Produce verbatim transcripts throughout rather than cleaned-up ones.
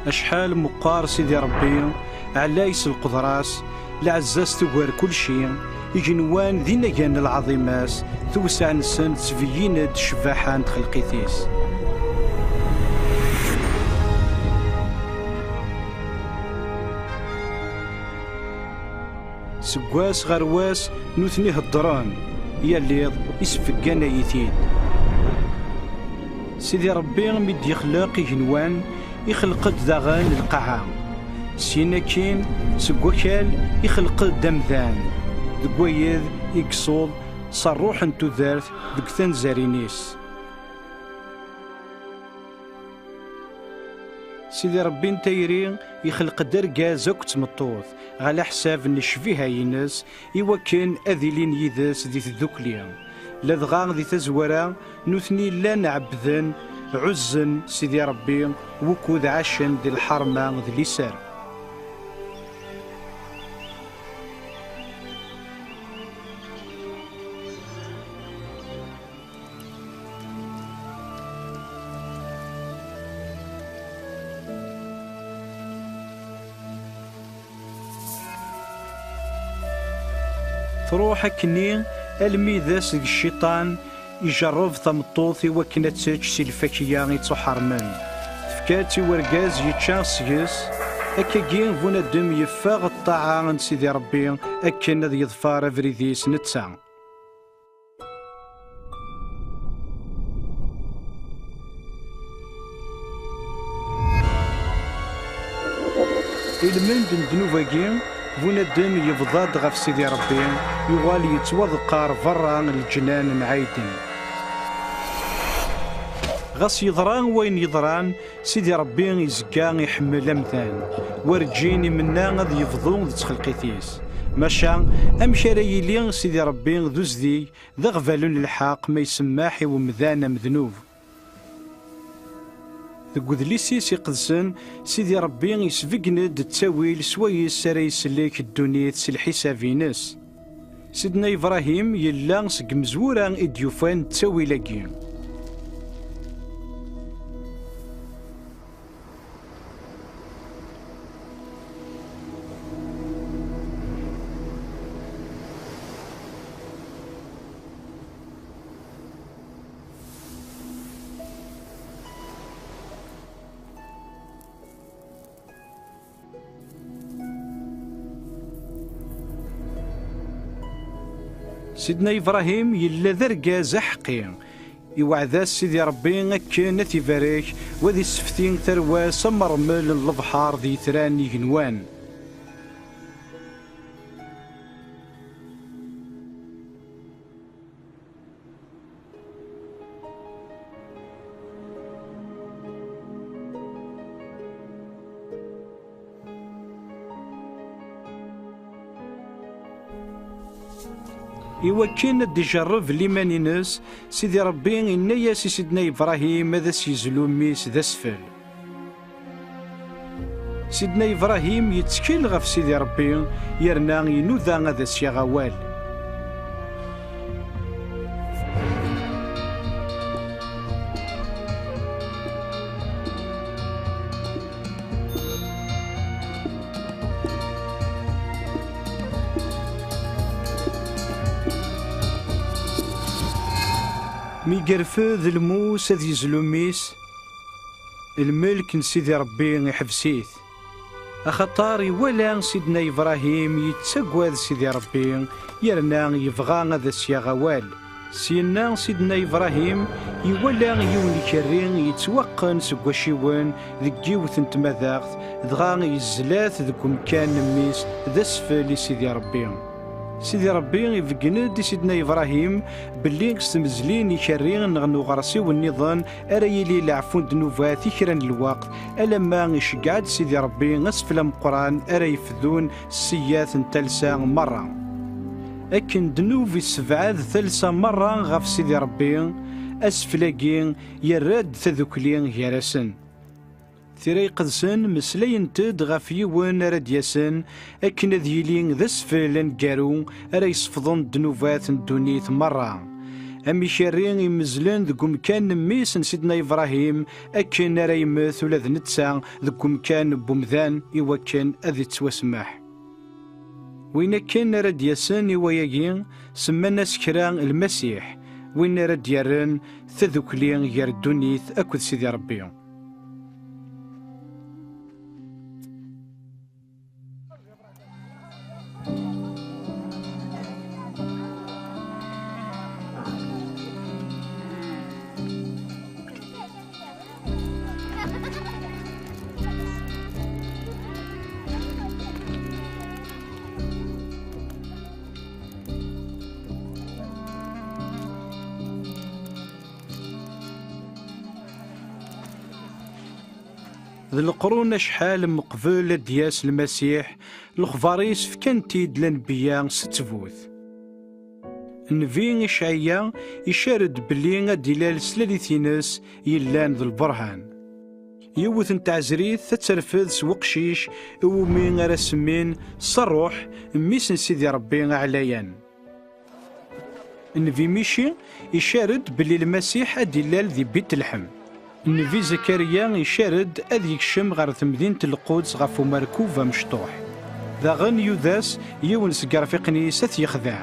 Acḥal meqqar Sidi Ṛebbi, ɛlay s lqedra-s, lɛezza-s tugar kulci, igenwan d inagan n lɛaḍima-s, tewseɛ-nsen tettbeyyin-d ccbaḥa n txelqit-is. Seg wass ɣer wass, nutni heddren, yal iḍ isbeggan-ay-it-id. Sidi Ṛebbi mi d-yexleq igenwan, ixleq-d daɣen lqaɛa. Syin akkin, seg wakal, ixleq-d amdan, deg wayed i yessuḍ s ṛṛuḥ n tudert deg tanzarin-is. Sidi Ṛebbi n tayri ixleq-d argaz akked tmeṭṭut, ɣer leḥsab n ccbiha-ines, i wakken ad ilin yid-s di tdukli. Ladɣa di tazwara, nutni llan ɛebbden, ɛuzzen Sidi Ṛebbi, wukud ɛacen di lḥerma d liser. Truḥ akkenni almi d ass deg cciṭan ijerreb tameṭṭut i wakken ad tečč si lfakya ittuḥermen. Tefka-tt i wergaz yečča seg-s. Akkagi bunadem yeffeɣ ṭṭaɛa n Sidi Ṛebbi akken ad yeḍfer abrid-is netta. Ilmend n ddnub-agi, bunadem yebḍa-d ɣef Sidi Ṛebbi, yuɣal yettwaḍeqqar berra n leǧnan n Ɛiden. Ɣas yeḍra wayen yeḍran, Sidi Ṛebbi izga iḥemmel amdan, werǧin imenna ad yebḍu d txelqit-is. Maca, amek ara yili Sidi Ṛebbi d uzdig, d aɣbalu n lḥeqq ma isemmeḥ i umdan amednub? Deg udlis-is iqedsen, Sidi Ṛebbi isbeggen-d ttawil swayes ara isellek ddunit s lḥisab-ines. Sidna Ibrahim yella seg imezwura i d-yufan ttawil-agi. Sidna Ibrahim yella d argaz aḥeqqi. Iweɛɛed-as Sidi Ṛebbi akken ad t-ibarek, u ad issefti tarwa-s am ṛṛmel n lebḥer d yitran n yigenwan. Iwakken ad d-ijerreb liman-ines, Sidi Ṛebbi inna-yas i Sidna Ibrahim ad as-yezlu mmi-s d asfel. Sidna Ibrahim yettkel ɣef Sidi Ṛebbi, yerna inuda ad as-yaɣ awal. Mi yerfed lmus ad yezlu mmi-s, lmelk n Sidi Ṛebbi iḥbes-it. Axaṭer iwala Sidna Ibrahim yettagad Sidi Ṛebbi, yerna yebɣa ad as-yaɣ awal. Syenna Sidna Ibrahim iwala yiwen ikerri yettwaqqen seg wacciwen deg yiwet n tmadaɣt, dɣa yezla-t deg umkan n mmi-s d asfel i Sidi Ṛebbi. Sidi Ṛebbi ibeggen-d i Sidna Ibrahim belli s tmezlin n ikerri neɣ n uɣersiw nniḍen ara yili leɛfu n ddnubat i kra n lweqt, alamma iceggeɛ-d Sidi Ṛebbi asfel ameqqran ara yefdun ssiyat n talsa merra. Akken ddnub issebɛad talsa merra ɣef Sidi Ṛebbi, asfel-agi yerra-d tadukli gar-asen. Tira iqedsen meslayent-d ɣef yiwen ara d-yasen akken ad yili d asfel aneggaru ara yesfḍen ddnubat n ddunit merra. Am ikerri imezlen deg umkan n mmi-s n Sidna Ibrahim, akken ara yemmet ula d netta deg umkan n wemdan i wakken ad ittwasemmeḥ. Win akken ara d-yasen i wayagi, semman-as kra Lmasiḥ, win ara d-yerren tadukli gar ddunit akked Sidi Ṛebbi. D leqrun acḥal meqbel ad d-yas Lmasiḥ, lexbar-is fkan-t-id lanbeyya s ttbut. Nnbi Icɛaya icar-d belli ad d-ilal s lalit-ines yellan d lberhan. Yiwet n tɛezrit ad terfed s weqcic iwumi ara semmin s ṛṛuḥ, mmi-s n Sidi Ṛebbi aɛlayan. Nnbi Mici icar-d belli Lmasiḥ ad d-ilal di Bitlḥem. Nnbi Zakariya icar-d ad yekcem ɣer temdint n Lquds ɣef umerkub amecṭuḥ. Daɣen Yudas, yiwen seg yerfiqen-is, ad t-yexdeɛ.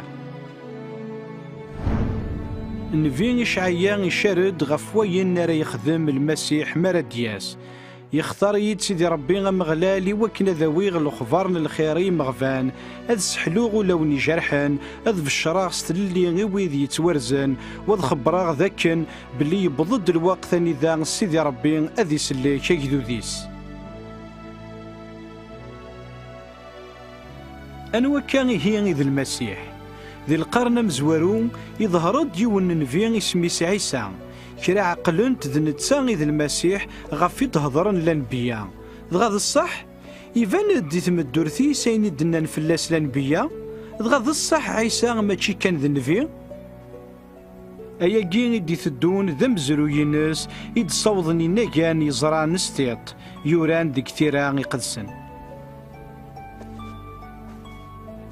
Nnbi Icɛaya icar-d ɣef wayen ara yexdem Lmasiḥ mi ara d-yas. Yextar-iyi-d Sidi Ṛebbi Ameɣlal i wakken ad awiɣ lexbar n lxir i yimeɣban, ad sseḥluɣ ulawen ijerḥen, ad beccreɣ s tlelli i wid yettwarzen, u ad xebbreɣ d akken belli yewweḍ-d lweqt anida Sidi Ṛebbi ad isellek agdud-is. Anwa akka ihi i d Lmasiḥ? Di lqern amezwaru, iḍher-d yiwen n nnbi isem-is Ɛisa. Kra ɛeqlen-t d netta i d Lmasiḥ ɣef i d-hedren lanbeyya. Dɣa d ṣṣeḥ? Iban-d di tmeddurt-is ayen i d-nnan fell-as lanbeyya? Dɣa d ṣṣeḥ Ɛisa mačči kan d nnbi? Ayagi i d-iteddun d amezruy-ines i d-ssawḍen inagan yeẓran s tiṭ, yuran deg Tira Iqedsen.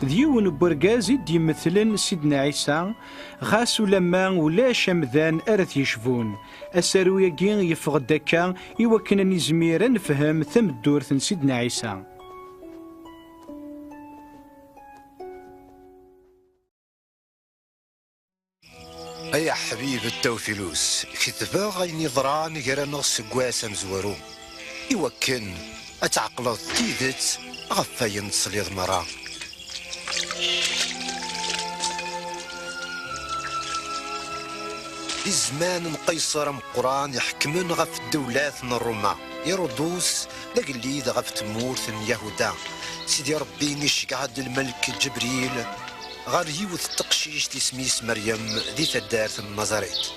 D yiwen n wergaz i d-imetlen Sidna Ɛisa, ɣas ulamma ulac amdan ara t-yecbun. Asaru-agi yeffeɣ-d akka i wakken ad nizmir ad nefhem tameddurt n Sidna Ɛisa. Ay aḥbib Tawfilus, ketbeɣ ayen yeḍran gar-aneɣ seg wass amezwaru, iwakken ad tɛeqleḍ tidet ɣef wayen tesliḍ merra. Di zzman n Qayṣer ameqqran iḥekmen ɣef ddewlat n Ruma, Irudus d agellid ɣef tmurt n Yahuda. Sidi Ṛebbi iceggeɛ-d lmelk Ǧebril ɣer yiwet n teqcict isem-is Meryem di taddart n Nazaret.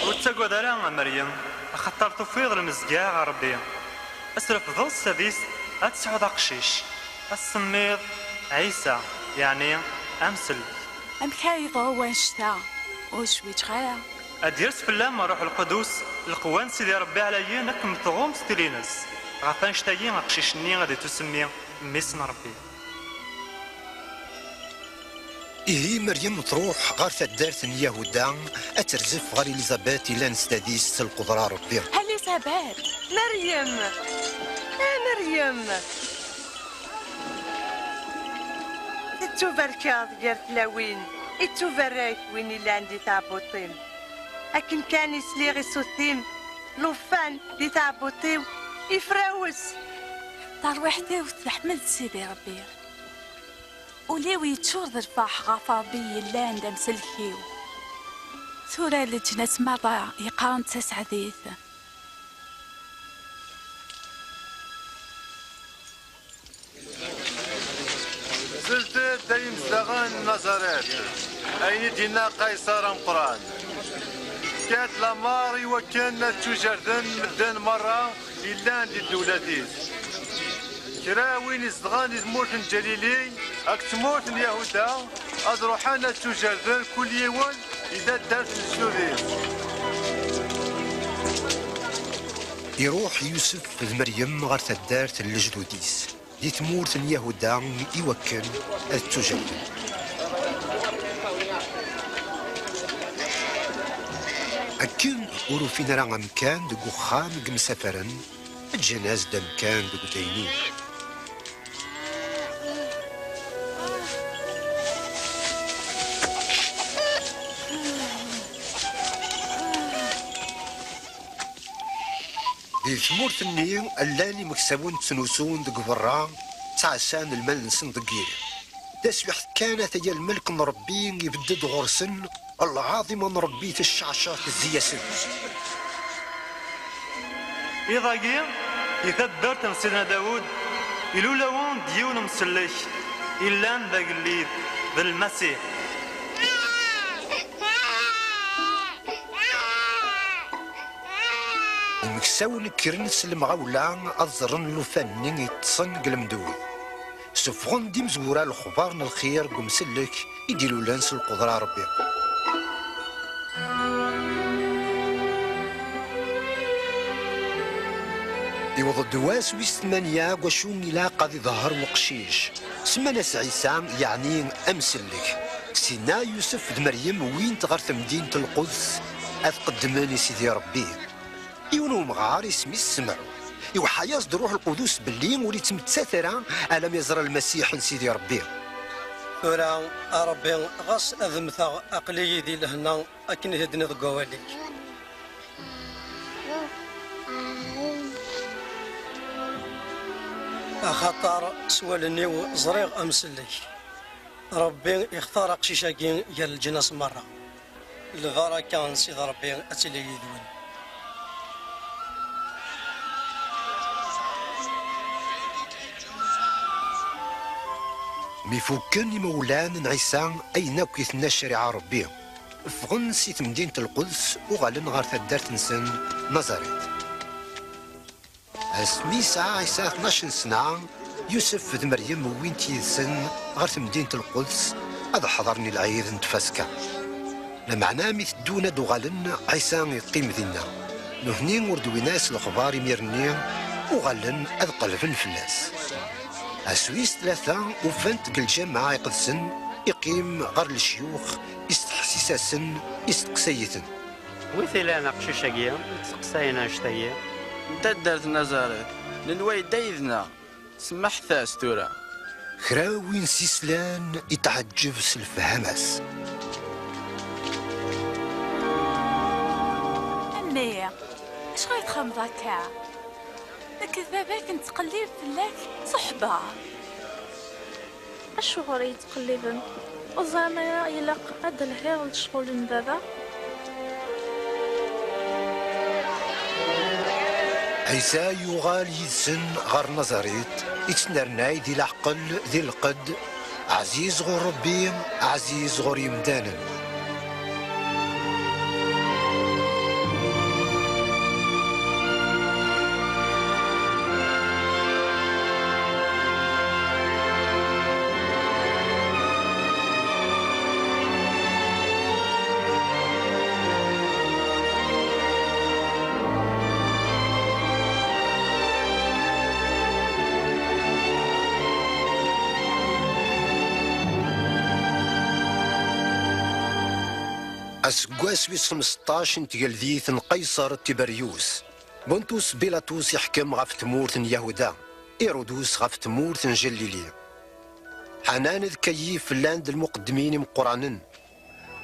Ur ttagad ara a Meryem, axaṭer tufiḍ lmezgeɛ ɣer Ṛebbi. Ad trefdeḍ s tadist, ad tesɛuḍ aqcic, ad s-tsemmiḍ Ɛisa, yeɛni amsellek. Amek ara yeḍru wanect-a? Ur zwiǧeɣ ara. Ad d-yers fell-am Ṛṛuḥ Lqudus, lqewwa n Sidi Ṛebbi ɛlayen ad kem-tɣumm s tili-ines. Ɣef wanect-agi aqcic-nni ad ittusemmi mmi-s n Ṛebbi. Ihi Meryem truḥ ɣer taddart n Yahuda ad terzef ɣer Elizabet ilan s tadist s lqudra n Ṛebbi. Elizabet! Meryem! A Meryem! Tettubarkeḍ gar tlawin, ittubarek win ilan di tɛebbuṭ-im. Akken kan i sliɣ i ṣṣut-im, lufan di tɛebbuṭ-iw ifrawes. Tarwiḥt-iw teḥmed Sidi Ṛebbi. Ul-iw yeččur d lferḥ ɣef Ṛebbi yellan d amsellek-iw. Tura leǧnas merra yeqqaren d taseɛdit. Nzelt-d ay imezdaɣen n Nazaret, ayen i d-yenna Qayṣer ameqqran. Fkat lamer i wakken ad ttujerden medden merra yellan di ddewlat-is. Kra win izedɣen di tmurt n Ǧalili, akked tmurt n Yahuda, ad ruḥen ad ttujerden kul yiwen i taddart n lejdud-is. Iruḥ Yusef d Meryem ɣer taddart n lejdud-is di tmurt n Yahuda i wakken ad ttujerden. Akken ur ufin ara amkan deg uxxam i yemsafaren, ǧǧan-as-d amkan deg udaynin. Di tmurt-nni, llan imeksawen ttnusun deg berra, ttɛassan lmal-nsen deg yired. Taswiḥt kan, ataya lmelk n Rebbi ibedd-d ɣur-sen, lɛaḍima n Rebbi tecceɛceɛ tezzi-yasen. Iḍ-agi, di taddart n Sidna Dawed, ilul-awen-d yiwen umsellek, illan d agellid, d Lmasiḥ. Imeksawen kkren s lemɣawla ad ẓren llufan-nni yeṭṭsen deg lemdud. Suffɣen-d imezwura lexbar n lxir deg umsellek i d-ilulen s lqudra n Rebbi. Iwweḍ-d wass wis tmanya deg wacu ilaq ad iḍher weqcic. Semman-as Ɛisa, yeɛni amsellek. Sinna Yusef d Meryem wwin-t ɣer temdint n Lquds ad qeddmen i Sidi Ṛebbi. Yiwen umɣar isem-is Semɛu. Iweḥḥa-yas-d Ṛuḥ Lqudus belli ur ittmettat ara alamma iẓra Lmasiḥ n Sidi Ṛebbi. Tura, a Ṛebbi, ɣas ad mmteɣ, aql-iyi di lehna akken i d-tenniḍ deg wawal-ik. Axaṭer s wallen-iw ẓriɣ amsellek. Ṛebbi ixtar aqcic-agi gar leǧnas merra. Lbaraka n Sidi Ṛebbi ad tili yid-wen. Mi fukken imawlan n Ɛisa ayen akk i tenna ccariɛa n Ṛebbi, ffɣen si temdint n Lquds, uɣalen ɣer taddart-nsen Nazaret. Asmi yesɛa Ɛisa tnac n sna, Yusef d Meryem wwin-t yid-sen ɣer temdint n Lquds ad ḥeḍren i lɛid n Tfaska. Lameɛna mi teddun ad d-uɣalen, Ɛisa yeqqim dinna. Nutni ur d-wwin ara lexbar imir-nni, uɣalen ad qelben fell-as. Ass wis tlata, ufan-t deg lǧameɛ iqedsen, iqqim ɣer lecyux, isteḥsis-asen, isteqsay-iten. Wi t-ilan aqcic-agi i testeqsayen annect-agi? N taddart n Nazaret, nenwa yedda yid-neɣ. Semmaḥet-as tura. Kra win s-islan itɛeǧǧeb s lefhama-s. A mmi, acuɣer i txemmeḍ akka? Nekk d baba-k nettqellib fell-ak s uḥebber. Acuɣer i yi-ttqelliben? Ur ẓriɣ ara ilaq ad d-lhiɣ lecɣal n baba? Ɛisa yuɣal yid-sen ɣer Nazarit, ittnernay di leɛqel, di lqedd, ɛziz ɣur Ṛebbi, ɛziz ɣur yemdanen. Aseggas wis xmesṭac n tgeldit n Qayṣer Tiberyus, Buntus Bilatus iḥkem ɣef tmurt n Yahuda, Irudus ɣef tmurt n Jalili. Ḥanan d Kayif llan d lmuqeddmin imeqqranen.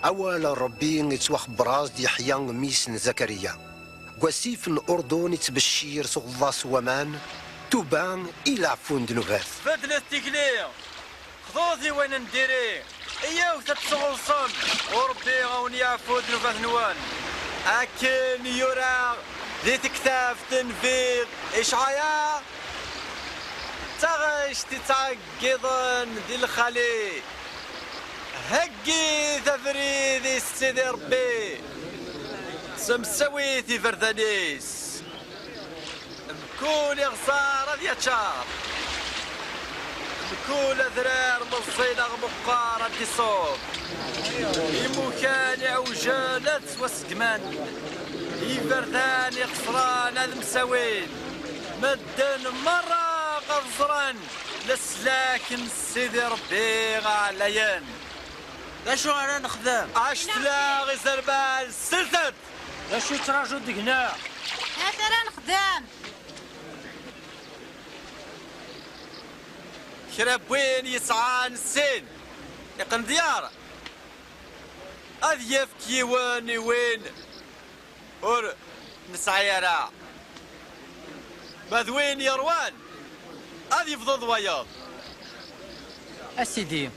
Awal n Ṛebbi ittwaxebber-as-d Yeḥya, mmi-s n Zakariya. Deg wasif n Urdun ittbeccir s uɣeḍḍas n waman, tuba i leɛfu n ddnubat. Beddlet tikli, xḍut i wayen n diri, iyyawet ad tɣeḍsem, u Ṛebbi a wen-yeɛfu ddnubat-nwen. Akken yura di tektabt n nnbi Icɛaya, d taɣect i ttɛeggiḍen di lxali. Heggit abrid i Sidi Ṛebbi, semsawit iberdan-is. Mkul iɣẓer ad yaččar, mkul adrar meẓẓi neɣ meqqar ad d-iṣub. Imukan iɛewjen ad ttwaseggmen, Iberdan iqesran ad msawin, medden merra ad ẓren leslak n Sidi Ṛebbi ɛlayen. D acu ara nexdem? Acetlaɣ izerman, selset! D acu yettraǧu deg-neɣ? Acu ara nexdem? Kra n win yesɛan sin iqendyar, ad yefk yiwen i win ur nesɛi ara. Ma d win yeṛwan, ad yebḍu d wayeḍ. A Sidi,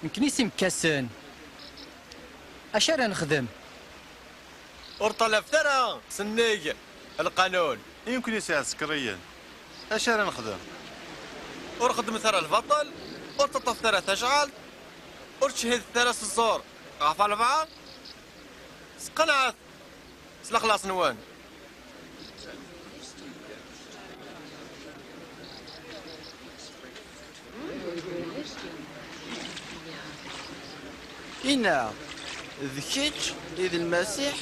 nekkni s imekkasen, acu ara nexdem? Ur ṭalabet ara sennig lqanun. I nekkni s iɛsekriyen, acu ara nexdem? Ur xeddmet ara lbaṭel, ur ttaṭṭafet ara tajɛalt, ur ttcehhidet ara s ẓẓur ɣef walbeɛḍ. Sqenɛet s lexlaṣ-nwen. Inna, d kečč i d Lmasiḥ?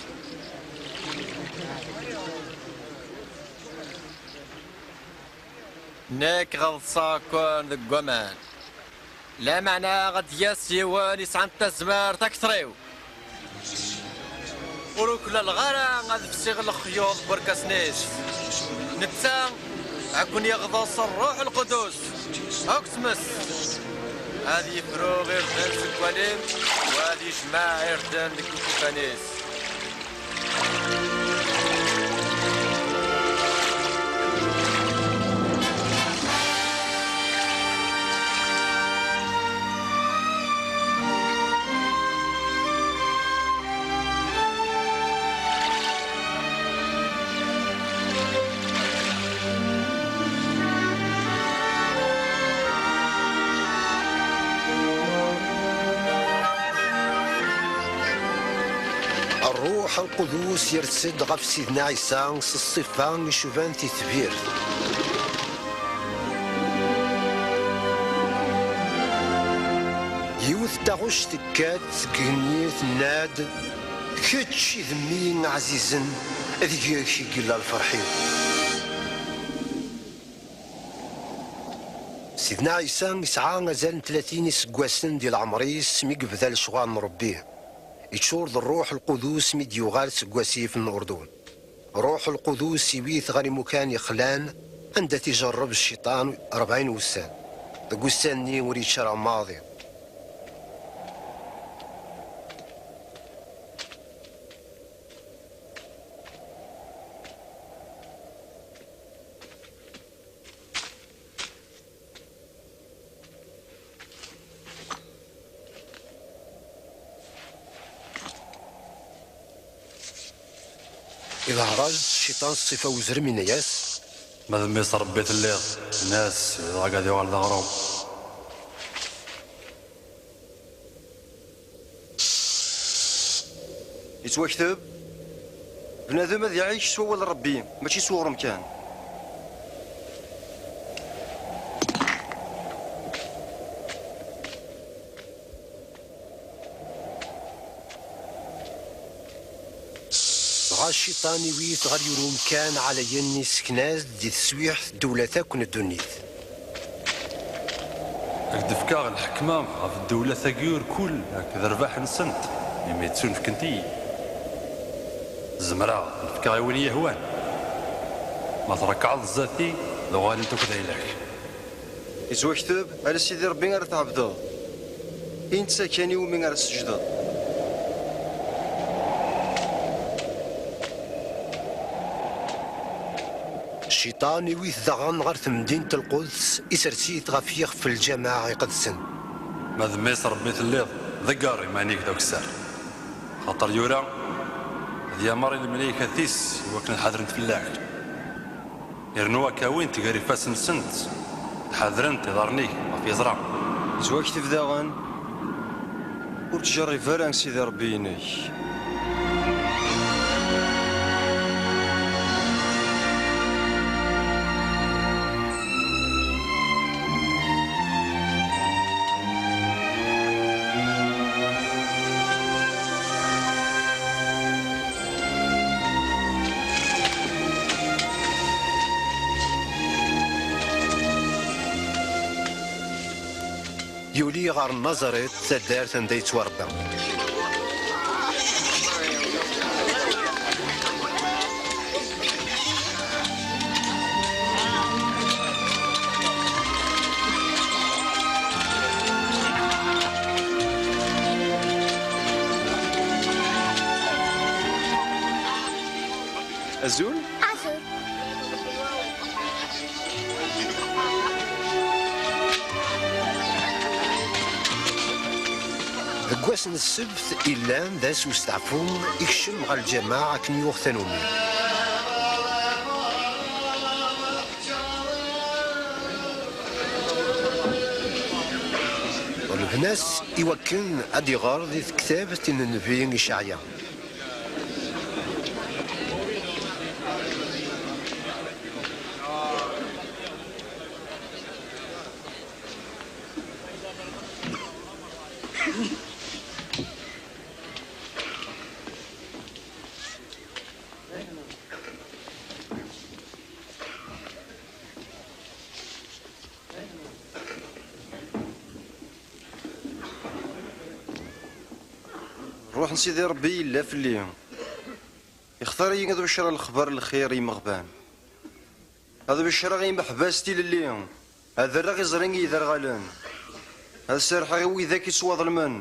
Nekk ɣeḍseɣ-ken deg waman. Lameɛna ad d-yas yiwen yesɛan tazmert akter-iw. Ur uklaleɣ ara ad fsiɣ lexyuḍ n werkas-is. Netta ad ken-yeɣḍes Ṛṛuḥ Lqudus akk tmes. Ad yefru irden seg walim, u ad yejmeɛ irden deg iqefan-is. Ṛṛuḥ Lqudus yers-d ɣef Sidna Ɛisa s ṣṣifa icban titbirt. Yiwet n taɣect tekka-d seg igenni, tenna-d: "Kečč i d mmi ɛzizen, deg-k i yella lferḥ-iw." Sidna Ɛisa yesɛa azal n tlatin iseggasen di leɛmer-is mi yebda lecɣal n Ṛebbi. Yeččur d Ṛṛuḥ Lqudus mi d-yuɣal seg wasif n Urdun. Ṛṛuḥ Lqudus iwwi-t ɣer imukan yexlan, anda t-ijerreb Cciṭan rebɛin wussan. Deg wussan-nni ur yečči ara maḍi. Iḍher-as Cciṭan s ṣṣifa uzrem, yenna-yas: "Ma d mmi-s n Ṛebbi telliḍ, ini-as dɣa ad yuɣal d aɣrum." Yettwakteb: "Bnadem ad iɛic s wawal n Ṛebbi, mačči s uɣrum kan." Dɣa Cciṭan iwwi-t ɣer yiwen umkan ɛlayen, isken-as-d di teswiɛt ddewlat akk n ddunit. Ad k-d-fkeɣ lḥekma ɣef ddewlat-agi urkul akked rrbeḥ-nsent, imi ttunefkent-iyi. Zemreɣ ad ten-fkeɣ i win i yi-hwan. Ma trekɛeḍ zdat-i, ad uɣalent akk d ayla-k. Yettwakteb: "Ala Sidi Ṛebbi ara tɛebdeḍ, i netta kan iwumi ara tesǧdeḍ." Cciṭan iwwi-t daɣen ɣer temdint n Lquds, isers-it ɣef yixef n lǧameɛ iqedsen. Ma d mmi-s n Ṛebbi telliḍ, ḍegger iman-ik d akessar. Axaṭer yura: "Ad yameṛ i lemlikat-is i wakken ad ḥadrent fell-ak." Yernu ad k-awint gar ifassen-nsent, ad ḥadrent iḍarren-ik ɣef yeẓra. Yettwakteb daɣen: "Ur ttjerrib ara Sidi Ṛebbi-inek." Yuli ɣer Nazaret, taddart anda yettwarebba. Azul. Azul. Deg wass n ssebt illan d ass usteɛfu, ikcem ɣer lǧameɛ akken yuɣ tanumi. Ḍelben-as i wakken ad iɣer di tektabt n nnbi Iceɛya. Ṛṛuḥ n Sidi Ṛebbi yella fell-i. Ixtar-iyi ad beccreɣ lexbar n lxir i yimeɣban. Ad beccreɣ i yimeḥbas tilelli. Ad rreɣ iẓri i yiderɣalen. Ad serrḥeɣ i widak yettwaḍelmen.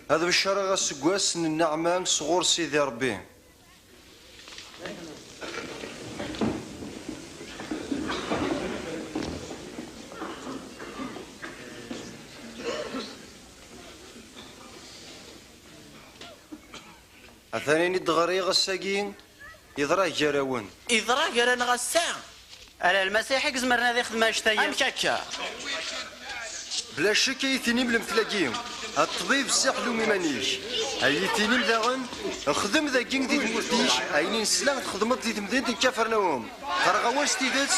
Ad beccreɣ aseggas n nneɛma sɣur Sidi Ṛebbi. Atan ayen i d-ɣriɣ ass-agi, yeḍra gar-awen. Yeḍra gar-aneɣ ass-a? Ala Lmasiḥ i izemren ad ixdem annect-agi. Amek akka? Bla ccek ay tinim lemtel-agi, a ṭṭbib, sseḥlum iman-ik. Ay tinim daɣen, xdem dagi di tmurt-ik ayen i nesla txedmeḍ di temdint n Kafarnawum. Qqareɣ-awen s tidet,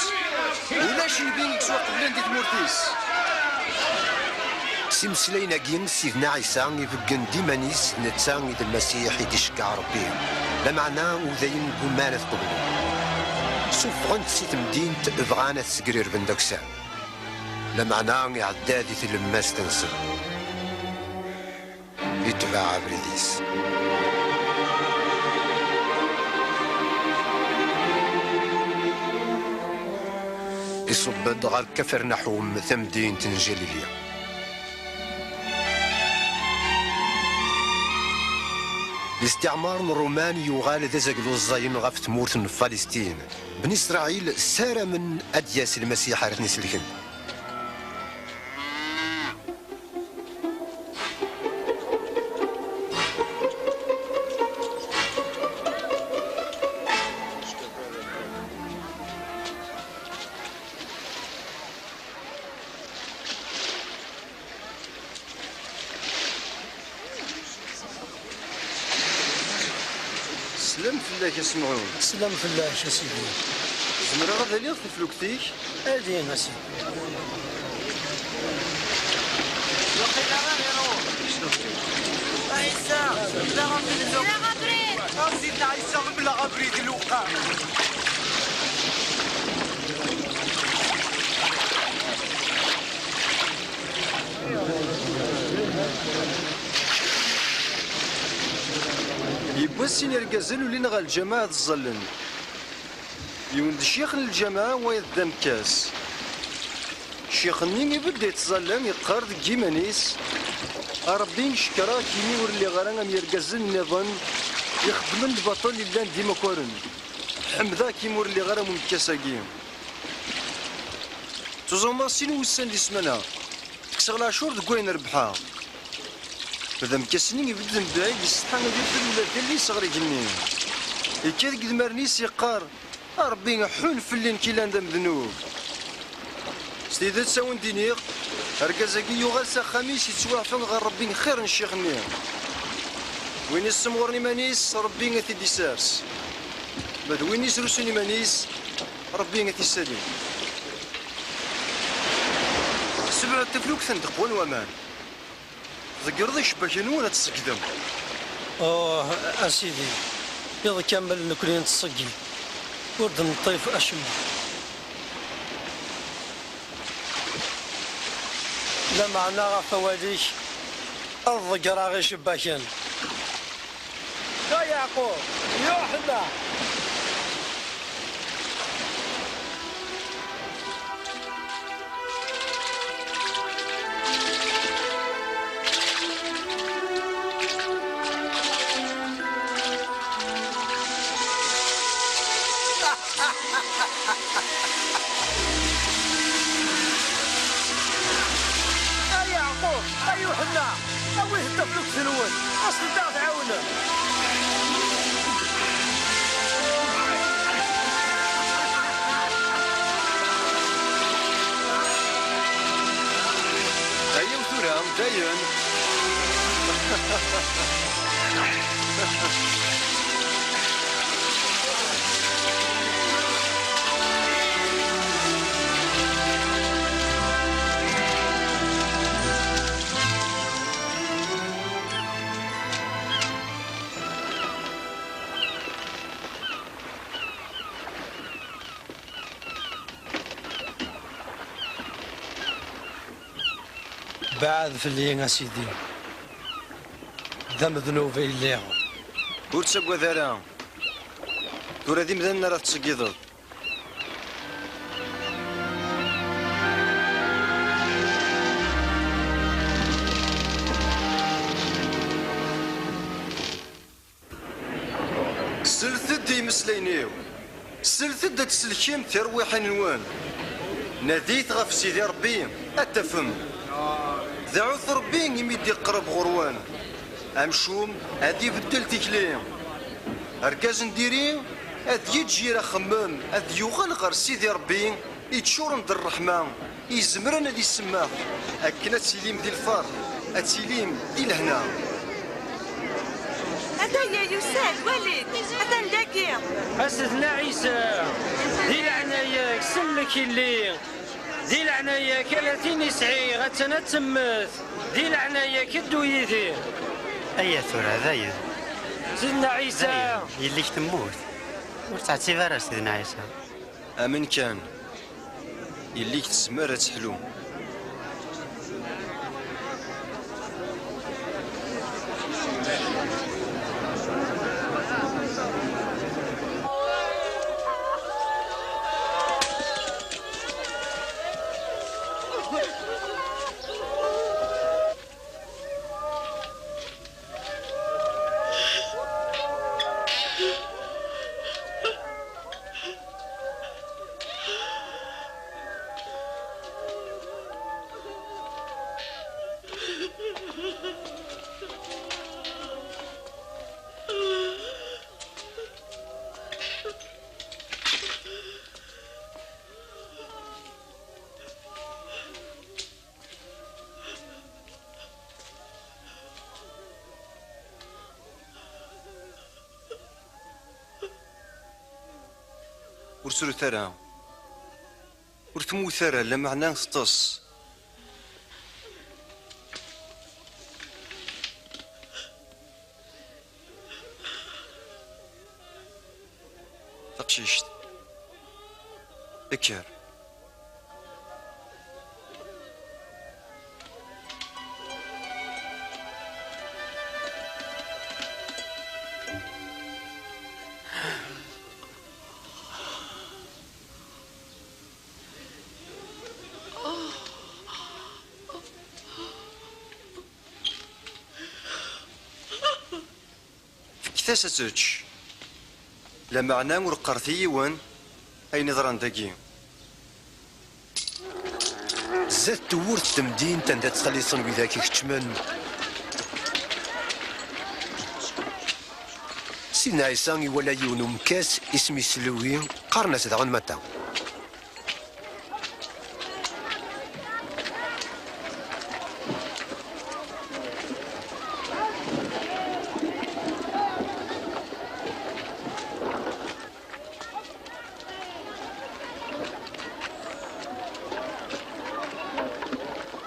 ulac nnbi i yettwaqeblen di tmurt-is. S imeslayen-agi, Sidna Ɛisa ibeggen-d iman-is, netta i d Lmasiḥ i d-iceggeɛ Ṛebbi. Lameɛna udayen gguman ad qeblen. Suffɣen-t si temdint, bɣan ad t-ssegrerben d akessar. Lameɛna iɛedda di tlemmast-nsen. Itbeɛ abrid-is. Iṣubb-d ɣer Kafarnaḥum, tamdint n Jalilya. Listiɛmar n Ṛuman yuɣal d azaglu ẓẓayen ɣef tmurt n Falistin. Bni Isṛayil ssaramen ad d-yas Lmasiḥ ara ten-iselken. Slam fell-ak a Semɛun. Slam fell-ak a Sidi. Zemreɣ ad aliɣ taflukt-ik? Adi a Sidi. Ɛisa, mleɣ abrid. A Sidna Ɛisa, mleɣ abrid i lewqam. Yiwwas sin irgazen ulin ɣer lǧameɛ ad ẓẓallen. Yiwen d ccix n lǧameɛ, wayeḍ d amekkas. Ccix-nni ibedd ittẓalla, yeqqar deg yiman-is: "A Ṛebbi, cekkreɣ-k imi ur lliɣ ara am yirgazen nniḍen ixeddmen lbaṭel i llan d imakaren. Ḥemdeɣ-k imi ur lliɣ ara am umekkas-agi." Ttuẓumeɣ sin wussan di ssmana, kkseɣ leɛcur deg wayen rebḥeɣ. D amekkas-nni ibedd mebɛid, yessetḥa ad ibeddel ula d allen-is ɣer igenni. Yekka deg idmaren-is, yeqqar: "A Ṛebbi, ḥun fell-i, nekk yellan d amednub." S tidet, a wen-d-iniɣ, argaz-agi yuɣal s axxam-is, yettwaɛfa ɣer Ṛebbi xir n ccix-nni. Win issemɣuren iman-is, Ṛebbi ad t-id-isers. Ma d win isrusun iman-is, Ṛebbi ad t-isali. Sebɛed taflukt n ddeqwa n waman. Tḍeggreḍ icebbaken-nwen ad tṣeggdem. Oh, a Sidi, iḍ kamel nekkni nettṣeggid, ur d-neṭṭif acemma. Lameɛna ɣef wawal-ik, ad ḍeggreɣ icebbaken. Dda Yeɛqub, Yuḥenna! A Yeɛqub, a Yuḥenna, awit-d taflukt-nwen, aset-d ad ɣ-tɛawnem. Ayaw tura, dayen. Beɛɛed fell-i, a Sidi. D amednub i lliɣ. Ur ttagad ara. Tura d imdanen ara tettṣeggideḍ. Slet-d i yimeslayen-iw, slet-d ad tselkem tirwiḥin-nwen. Nadit ɣef Sidi Ṛebbi, ad t-tafem. Dɛut Ṛebbi imi d-iqreb ɣur-wen. Amcum ad ibeddel tikli. Argaz n diri ad yeǧǧ yir axemmem, ad yuɣal ɣer Sidi Ṛebbi, yeččuren d ṛṛeḥma, izemren ad isemmeḥ, akken ad tilim di lferḥ, ad tilim di lehna. Ataya yusa-d, wali-t, atan dagi. A Sidna Ɛisa, di leɛnaya-k, sellek illi. Di leɛnaya-k, ala tin i sɛiɣ, attan ad temmet. Di leɛnaya-k, ddu yid-i. Aya tura, dayen. Sidna Ɛisa. Dayen, yelli-k temmut. Ur ttɛettib ara, Sidna Ɛisa. Amen kan. Yelli-k tezmer ad teḥlu. Ur srut ara. Ur temmut ara, lameɛna teṭṭes. Taqcict. Kker. Fket-as ad tečč. Lameɛna ur qqaret i yiwen ayen iḍran dagi. Zdat tewwurt n temdint anda ttxelliṣen widak ikeččmen, Sidna Ɛisa iwala yiwen umekkas isem-is Lewi, qqaren-as daɣen Mata.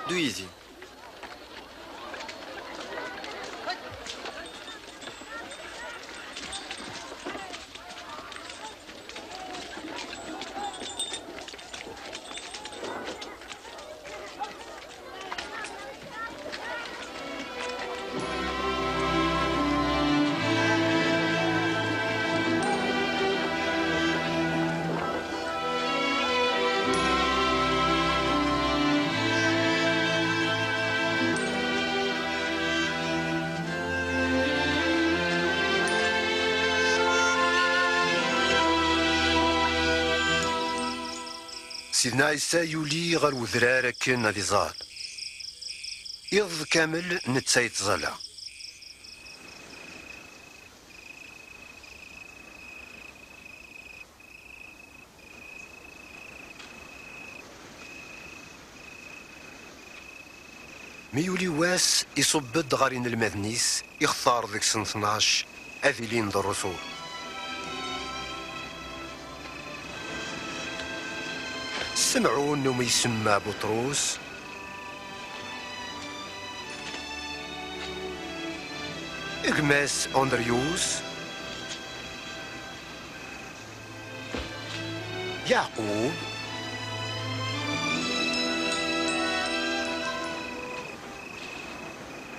Ddu yid-i. Sidna Ɛisa yuli ɣer wedrar akken ad iẓal. Iḍ kamel netta yettẓalla. Mi yuli wass, iṣubb-d ɣer inelmaden-is, ixtar deg-sen tnac ad ilin d rrusul. Semɛun umi isemma Buṭrus, gma-s Andryus, Yeɛqub,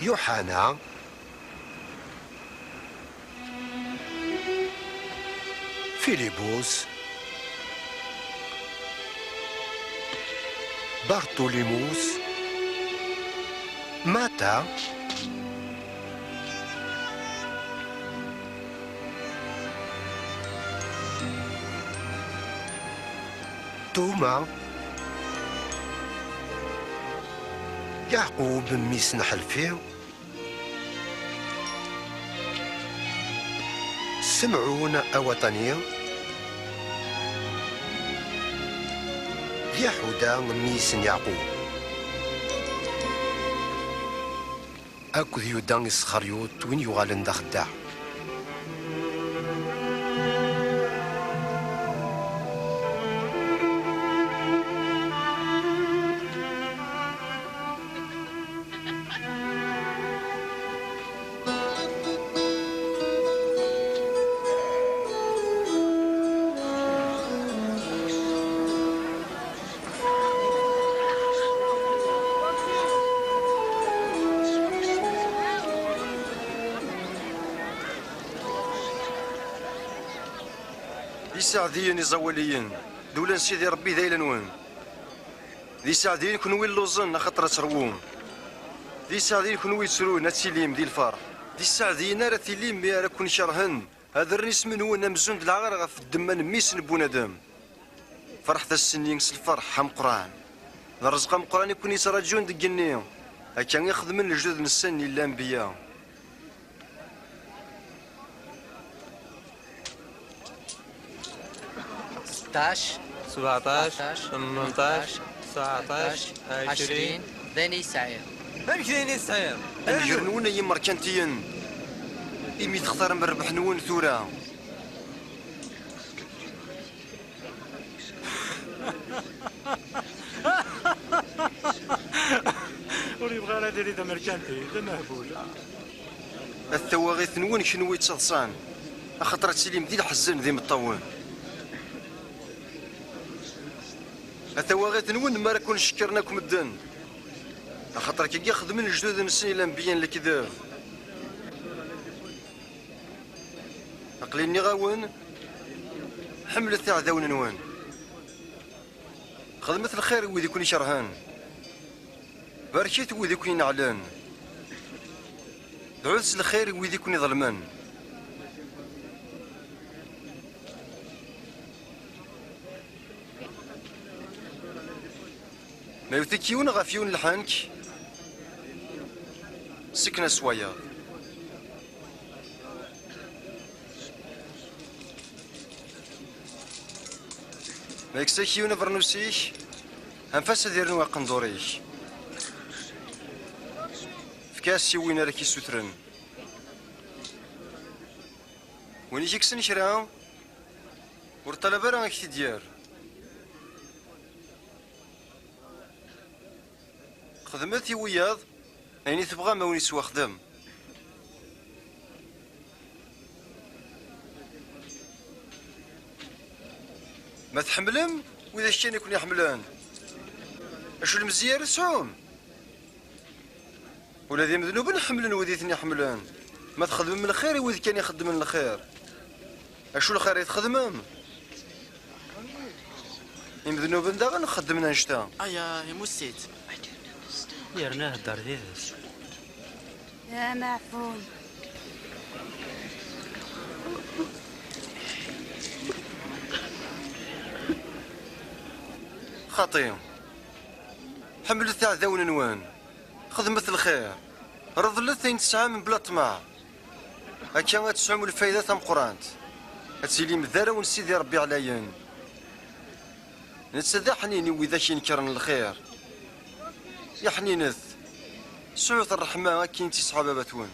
Yuḥana, Filibus, Bartulimus, Mata, Tuma, Yeɛqub, mmi-s n Ḥelfi, Semɛun Awaṭani, d Yaḥuda, mmi-s n Yeɛqub, akked Yuda Isxeryut, win yuɣalen d axeddaɛ. D iseɛdiyen iẓawaliyen, ddula n Sidi Ṛebbi d ayla-nwen. D iseɛdiyen kenwi lluẓen, axaṭer ad terwum. D iseɛdiyen kenwi yettrun, ad tilim di lferḥ. D iseɛdiyen ara tilim mi ara ken-kerhen, ad rren isem-nwen amzun d lɛar ɣef ddemma n mmi-s n bunadem. Ferḥet ass-nni s lferḥ ameqqran. D rrezq ameqqran i ken-yettraǧun deg igenni. Akka i xedmen lejdud-nsen i lanbeyya. Seṭṭac, sebɛeṭṭac, tmenṭac, tesɛeṭṭac, ɛecrin. D ayen i yesɛiḍ. Amek d ayen i tesɛiḍ? A nnger-nwen ay imerkantiyen, imi textarem rrbeḥ-nwen tura. Ur yebɣi ara ad yili d amerkanti, d amehbul. At tawaɣit-nwen kenwi yettaḍsan, axaṭer ad tilim d ileḥzen d imeṭṭawen. At tawaɣit-nwen mi ara ken-cekkren akk medden, axaṭer akka i xedmen lejdud-nsen i lanbeyya n lekdeb. Aql-i nniɣ-awen, ḥemmlet iɛdawen-nwen. Xedmet lxir i wid i ken-ikerhen. Barket wid i ken-ineɛlen. Dɛut s lxir i wid i ken-iḍelmen. Ma yewwet-ik yiwen ɣef yiwen lḥenk, sken-as wayeḍ. Ma yekkes-ak yiwen abernus-ik, anef-as ad yernu aqendur-ik. Efk-as i win ara k-isutren. Win i k-ikksen kra, ur ṭṭalab ara ad k-t-id-yerr. Xedmet i wiyaḍ ayen i tebɣam a wen-ittwaxdem. Ma tḥemmlem widak kan i ken-iḥemmlen, acu lemzeyya ara tesɛum? Ula d imednuben ḥemmlen wid i ten-iḥemmlen. Ma txedmem lxir i wid kan ixeddmen lxir, acu lxir i txedmem? Imednuben daɣen xeddmen annect-a. Aya, imussit. Yerna hedder d ides. D ameɛfun. xaṭi. Ḥemmlet iɛdawen-nwen. Xedmet lxir. Reḍlet ayen tesɛam mebla ṭṭmeɛ. Akka ad tesɛum lfayda tameqqrant. Ad tilim d arraw n Sidi Ṛebbi ɛlayen. Netta d aḥnin i widak inekkren lxir. Iḥninet. Sɛut ṛṛeḥma akken i tt-yesɛa baba-twen.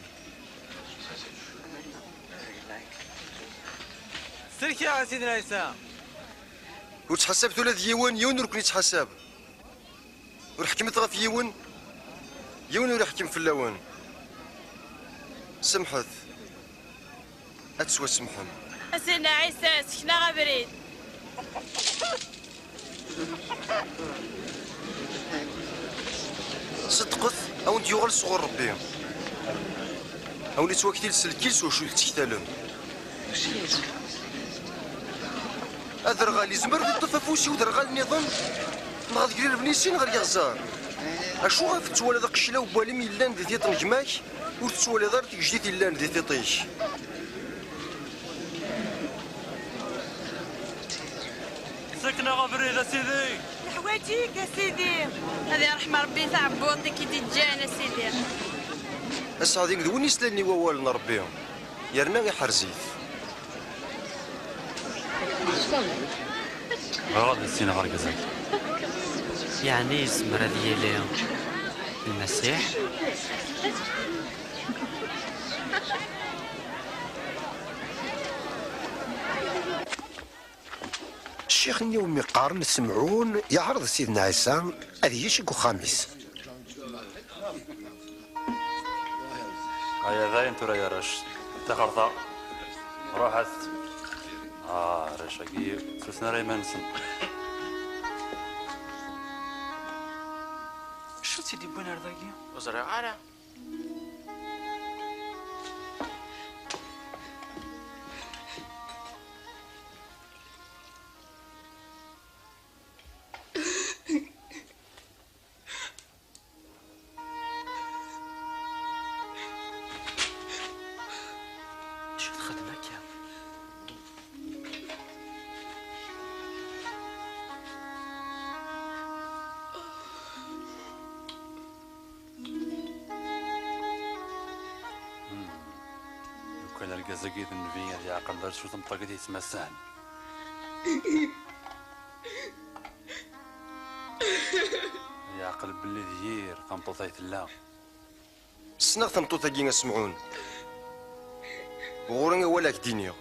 Sellek-aɣ a Sidna Ɛisa. Ur ttḥasabet ula d yiwen, yiwen ur ken-ittḥasab. Ur ḥekmet ɣef yiwen, yiwen ur iḥekkem fell-awen. Samḥet, ad tettwasemḥem. A Sidna Ɛisa, sken-aɣ abrid. Ṣeddqet, a wen-d-yuɣal sɣur Ṛebbi. A wen-ittwaktil s lkil s wacu tettektalem. Aderɣal izmer ad iṭṭef afus i uderɣal nniḍen, neɣ ad grir bnin sin ɣer yeɣẓer? Acuɣer tettwaliḍ aqeclaw n walim yellan di tiṭ n gma-k, ur tettwaliḍ ara tigejdit yellan di tiṭ-ik? Sken-aɣ abrid, a Sidi! Neḥwaǧ-ik, a Sidi! Ad iṛḥem Ṛebbi taɛebbuḍt i k-id-iǧǧan, a Sidi! Aseɛdi d win islalen i wawal n Ṛebbi, yerna iḥrez-it. Bɣiɣ ad issineɣ argaz-agi. Yeɛni yezmer ad yili Lmasiḥ? Ccix-nni umi qqaren Semɛun yeɛreḍ Sidna Ɛisa ad yečč deg uxxam-is. Aya dayen tura, ay arrac. Taxerta. Ruḥet. Ah, arrac-agi ur ttuten ara iman-nsen. Acu tt-id-yewwin ar dagi? Ur ẓriɣ ara. Acu txeddem akka? Hmm. Lukan argaz-agi d nnbi, ad yeɛqel d acu tameṭṭut-agi i t-yettmasan. Yeɛqel belli d yir tameṭṭut ay tella. Ssneɣ tameṭṭut-agi, a Semɛun. Ɣur-i awal ad k-d-iniɣ.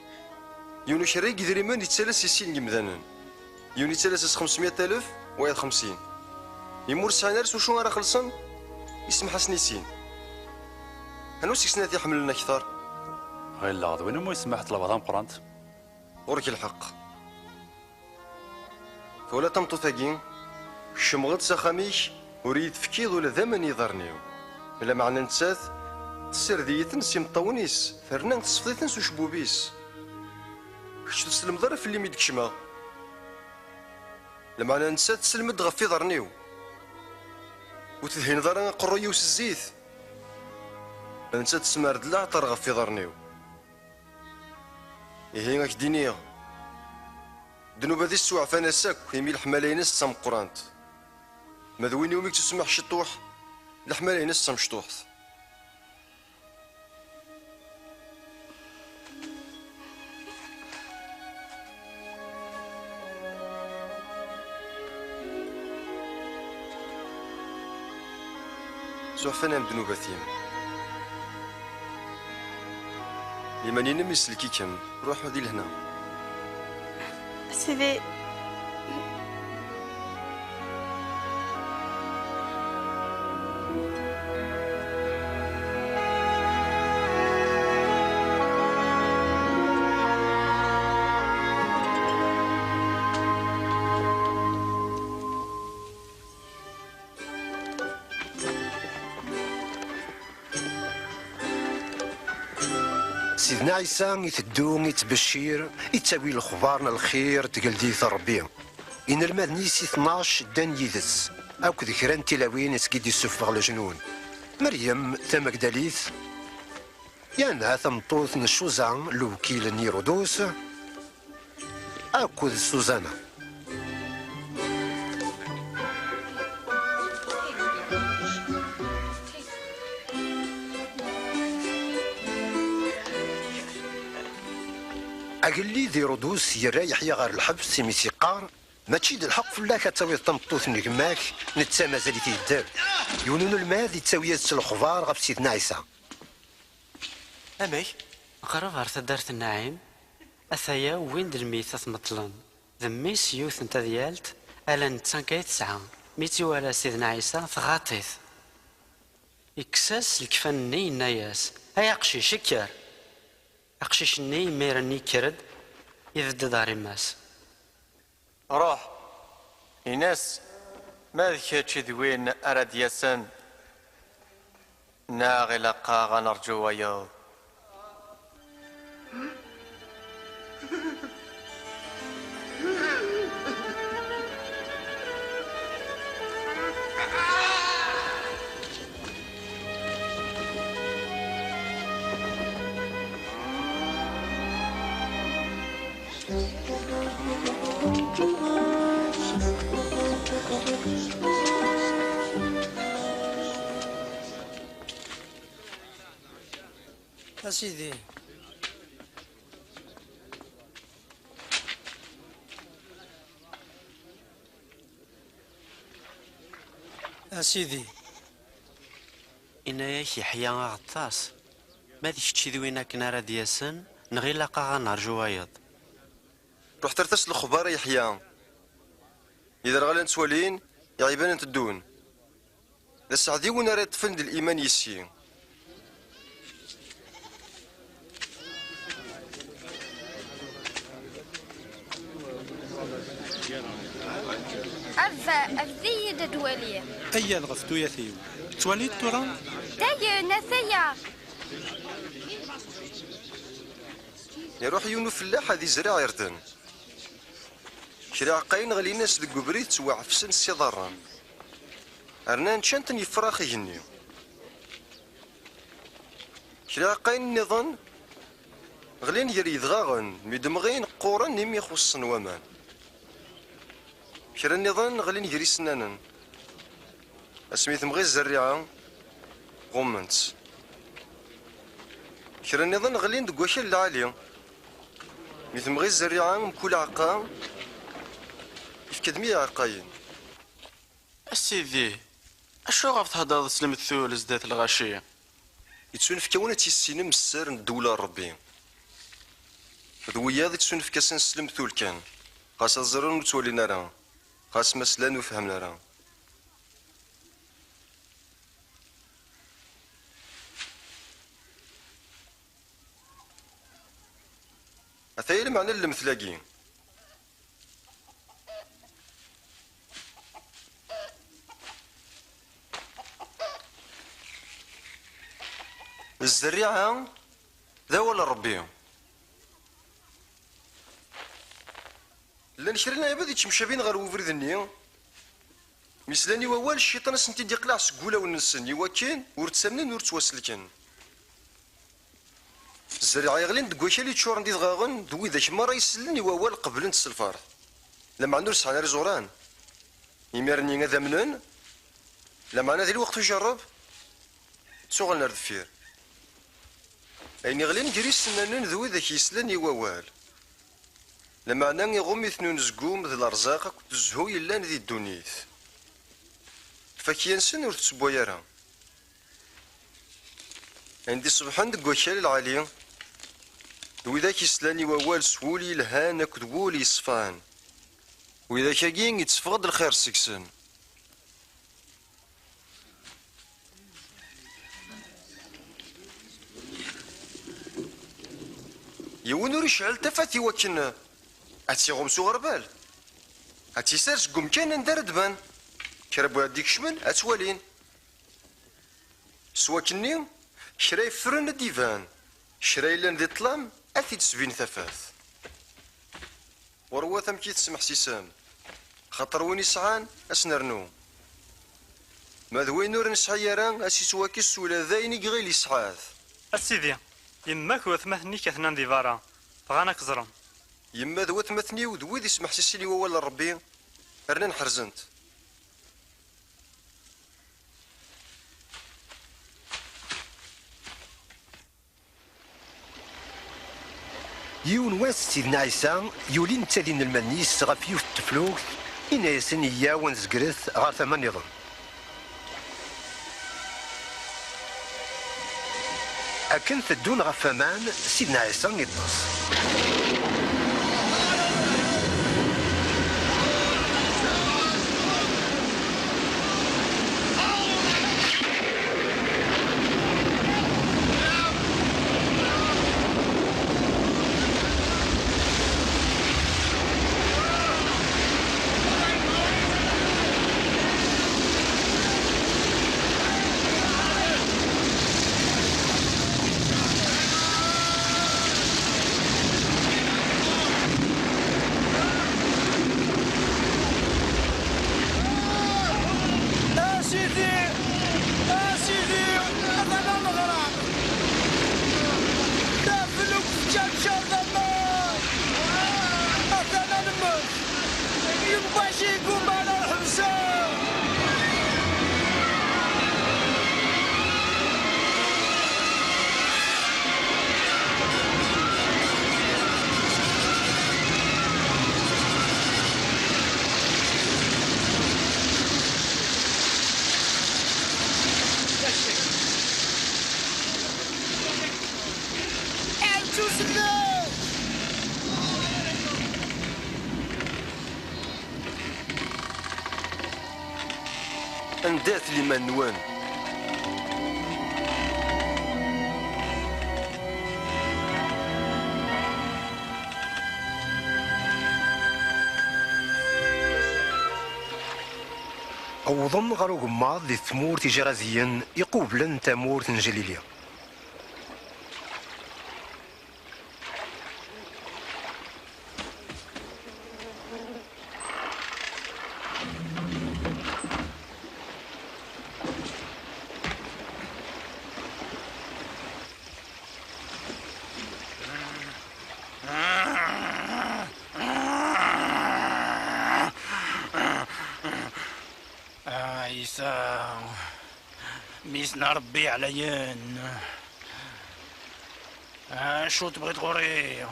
Yiwen ukerri n yedrimen yettalas i sin n yemdanen. Yiwen yettalas-as xemsmya alef, wayeḍ xemsin. Imi ur sɛin ara s wacu ara xellṣen, isemḥ-asen i sin. Anwa seg-sen ara t-iḥemmlen akteṛ? Ɣileɣ d win umi isemmeḥ ṭṭlaba tameqqrant. Ɣur-k lḥeqq. Twala tameṭṭut-agi? Kecmeɣ-d s axxam-ik, ur iyi-d-tefkiḍ ula d aman i yiḍarren-iw. Lameɛna nettat tessared-iyi-ten s imeṭṭawen-is, terna tesfeḍ-iten s ucebbub-is. Kečč ur tselmeḍ ara fell-i mi d-kecmeɣ. Lameɛna nettat tesselmed ɣef yiḍarren-iw. Ur tedhineḍ ara aqerruy-iw s zzit. Nettat tessemɛer-d leɛṭer ɣef yiḍarren-iw. Ihi, ad k-d-iniɣ, ddnubat-is ttwaɛfan-as akk, imi leḥmala-ines d tameqqrant. Ma d win iwumi yettusemmeḥ ciṭṭuḥ, leḥmala-ines d tamecṭuḥt. Suɛfan-am ddnubat-im. Liman-inem isellek-ikem. Ruḥ di lehna. Sidi. Sidna Ɛisa iteddu, ittbeccir, ittawi lexbar n lxir d tgeldit n Ṛebbi. Inelmaden-is i tnac ddan yid-s, akked kra n tilawin seg i d-isuffeɣ leǧnun. Meryem, tamagdalit, Yana, tameṭṭut n Cuza, lewkil n Yirudus, akked Suzana. Agellid Irudus yerra Yeḥya ɣer lḥebs imi s-yeqqar: "Mačči d lḥeqq fell-ak ad tawiḍ tameṭṭut n gma-k, netta mazal-it yedder." Yiwen unelmad yettawi-yas-d s lexbar ɣef Sidna Ɛisa. Amek? Qrib ɣer taddart n Naɛim, ataya wwin-d lmeyt ad t-meṭlen. D mmi-s yiwet n tadyalt, ala netta kan ay tesɛa. Mi tt-iwala Sidna Ɛisa, tɣaṭ-it. Yekkes-as lekfan-nni, yenna-yas: "Ay aqcic, kker!" Aqcic-nni imir-nni yekker-d, ibedd-d ɣer yemma-s. Ruḥ, in-as ma d kečč i d win ara d-yasen, neɣ ilaq-aɣ ad nerǧu wayeḍ. A Sidi. A Sidi. Inna-yak Yeḥya Aɣeṭṭas: "Ma d kečč i d win akken ara d-yasen, neɣ ilaq-aɣ ad nerǧu wayeḍ?" Ruḥet rret-as lexbar a Yeḥya. Iderɣalen ttwalin, iɛibanen teddun. D aseɛdi win ara yeṭṭfen d liman yis-i. Abba, afed-iyi-d ad waliɣ. Ayya ɣef tuyat-iw. Tettwaliḍ tura? Dayen, ataya. Iruḥ yiwen ufellaḥ ad izreɛ irden. Kra iɛeqqayen ɣlin-as deg ubrid ttwaɛefsen s iḍarren. Rnan ččan-ten yefrax igenni. Kra iɛeqqayen nniḍen ɣlin gar yedɣaɣen, mi d-mɣin qquren imi xuṣṣen waman. Kra nniḍen ɣlin gar isennanen. Asmi temɣi zzerriɛa, ɣummen-tt. Kra nniḍen ɣlin deg wakal lɛali. Mi temɣi zzerriɛa, mkul aɛeqqa yefka-d mya iɛeqqayen. A Sidi, acuɣef theddreḍ s lemtul zdat lɣaci? Yettunefk-awen ad tissinem sser n ddewla n Ṛebbi. D wiyaḍ i ttunefk-asen s lemtul kan, xas ad ẓren ur ttwalin ara, xas ma slan ur fehmen ara. Ataya lmeɛna n lemtel-agi. Zzerriɛa d awal n Ṛebbi. Llan kra n lɛibad yettemcabin ɣer ubrid-nni, mi slan i wawal, cciṭan ad sen-t-id-iqleɛ seg wulawen-nsen, iwakken ur ttamnen ur ttwaselken. Zzerriɛa yeɣlin deg wakal yeččuren d idɣaɣen, d widak merra isellen i wawal qeblen-t s lferḥ, lameɛna ur sɛan ara iẓuran. Imir-nni ad amnen, lameɛna di lweqt ujerreb, ttuɣalen ar deffir. Ayen iɣlin gar isennanen d widak yeslan i wawal, lameɛna iɣumm-iten unezgum d lerzaq akked zzhu yellan di ddunit. Lfakya-nsen ur tettewway ara. Ayen d-iṣebḥen deg wakal lɛali, d widak yeslan i wawal s wul yelhan akked wul yeṣfan. Widak-agi yetteffeɣ-d lxir seg-sen. Yiwen ur icɛel tafat i wakken ad tt-iɣum s uɣerbal, ad tt-isers deg umkan anda ara d-tban. Kra n wid ad d-ikecmen, ad tt-walin. S wakkenni, kra yeffren ad d-iban, kra yellan di ṭṭlam ad t-id-tesbin tafat. Ɣurwat amek i tesmeḥsisem, xaṭer win isɛan, ad s-nernu. Ma d win ur nesɛi ara, ad s-ittwakkes ula d ayen i iɣil yesɛa-t. A Sidi, yemma-k d watmaten-ik atnan di berra, bɣan ad k-ẓren. Yemma d watmaten-iw d wid ismeḥsisin i wawal n Ṛebbi, rnan ḥerzen-t. Yiwen wass, Sidna Ɛisa yuli netta d inelmaden-is ɣef yiwet n teflukt, inna-yasen: "Iyyaw ad nezgret ɣer tama nniḍen." Akken teddun ɣef waman, Sidna Ɛisa iṭṭes. A Sidi, a Sidi, atan ad neɣreq. Taflukt tečča ncard aman. Atan ad nemmet. Yemma-k yegguma ara ḥebseɣ. Anda-t liman-nwen? Wwḍen ɣer ugemmaḍ di tmurt Ijraziyen iqublen tamurt n Jlili. Ɛisa, mmi-s n Ṛebbi ɛlayen. Acu tebɣiḍ ɣur-i?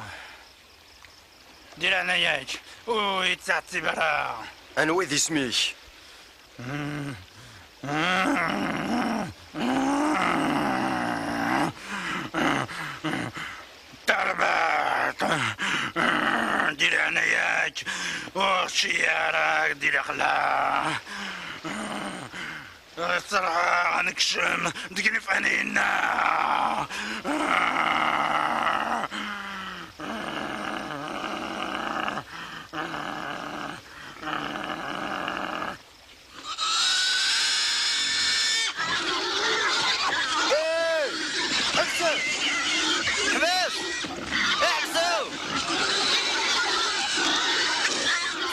Di leɛnaya-k, ur yi-ttɛettib ara. Anwa i d isem-ik? Terbaɛt! Di leɛnaya-k, ur ttceyyiɛ ara di lexla. Ṣṣerḥeɣ ad nekcem deg yinefɛen-inna.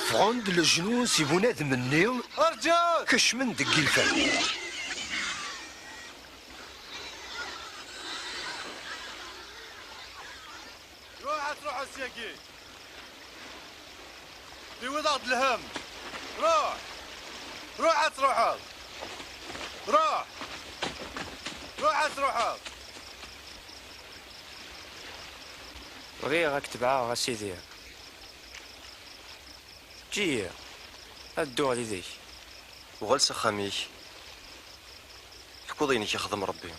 Ffɣen-d leǧnun si bunadem-nni, kecmen deg yilfan. Ruḥ ad truḥeḍ syagi. Tiwiḍ-aɣ-d lhemm. Ruḥ. Ruḥ ad truḥeḍ. Ruḥ. Ruḥ ad truḥeḍ. Bɣiɣ ad k-tebɛeɣ, a Sidi. Eǧǧ-iyi ad dduɣ yid-k. Uɣal s axxam-ik. Tekkuḍ ayen i k-ixdem Ṛebbi.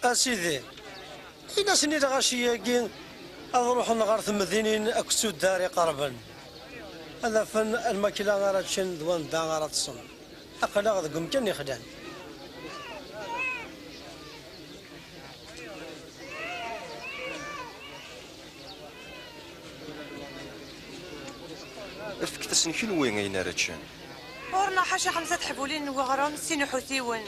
A Sidi, Ini-asen i lɣaci-agi ad ruḥen ɣer temdinin akked tuddar iqerben, ad afen lmakla ara ččen d wanda ara ṭṭsen. Aql-aɣ deg umkan yexlan. Fket-asen kenwi ayen ara ččen. Ɣur-neɣ ḥaca xemsa teḥbulin n weɣrum, sin uḥutiwen.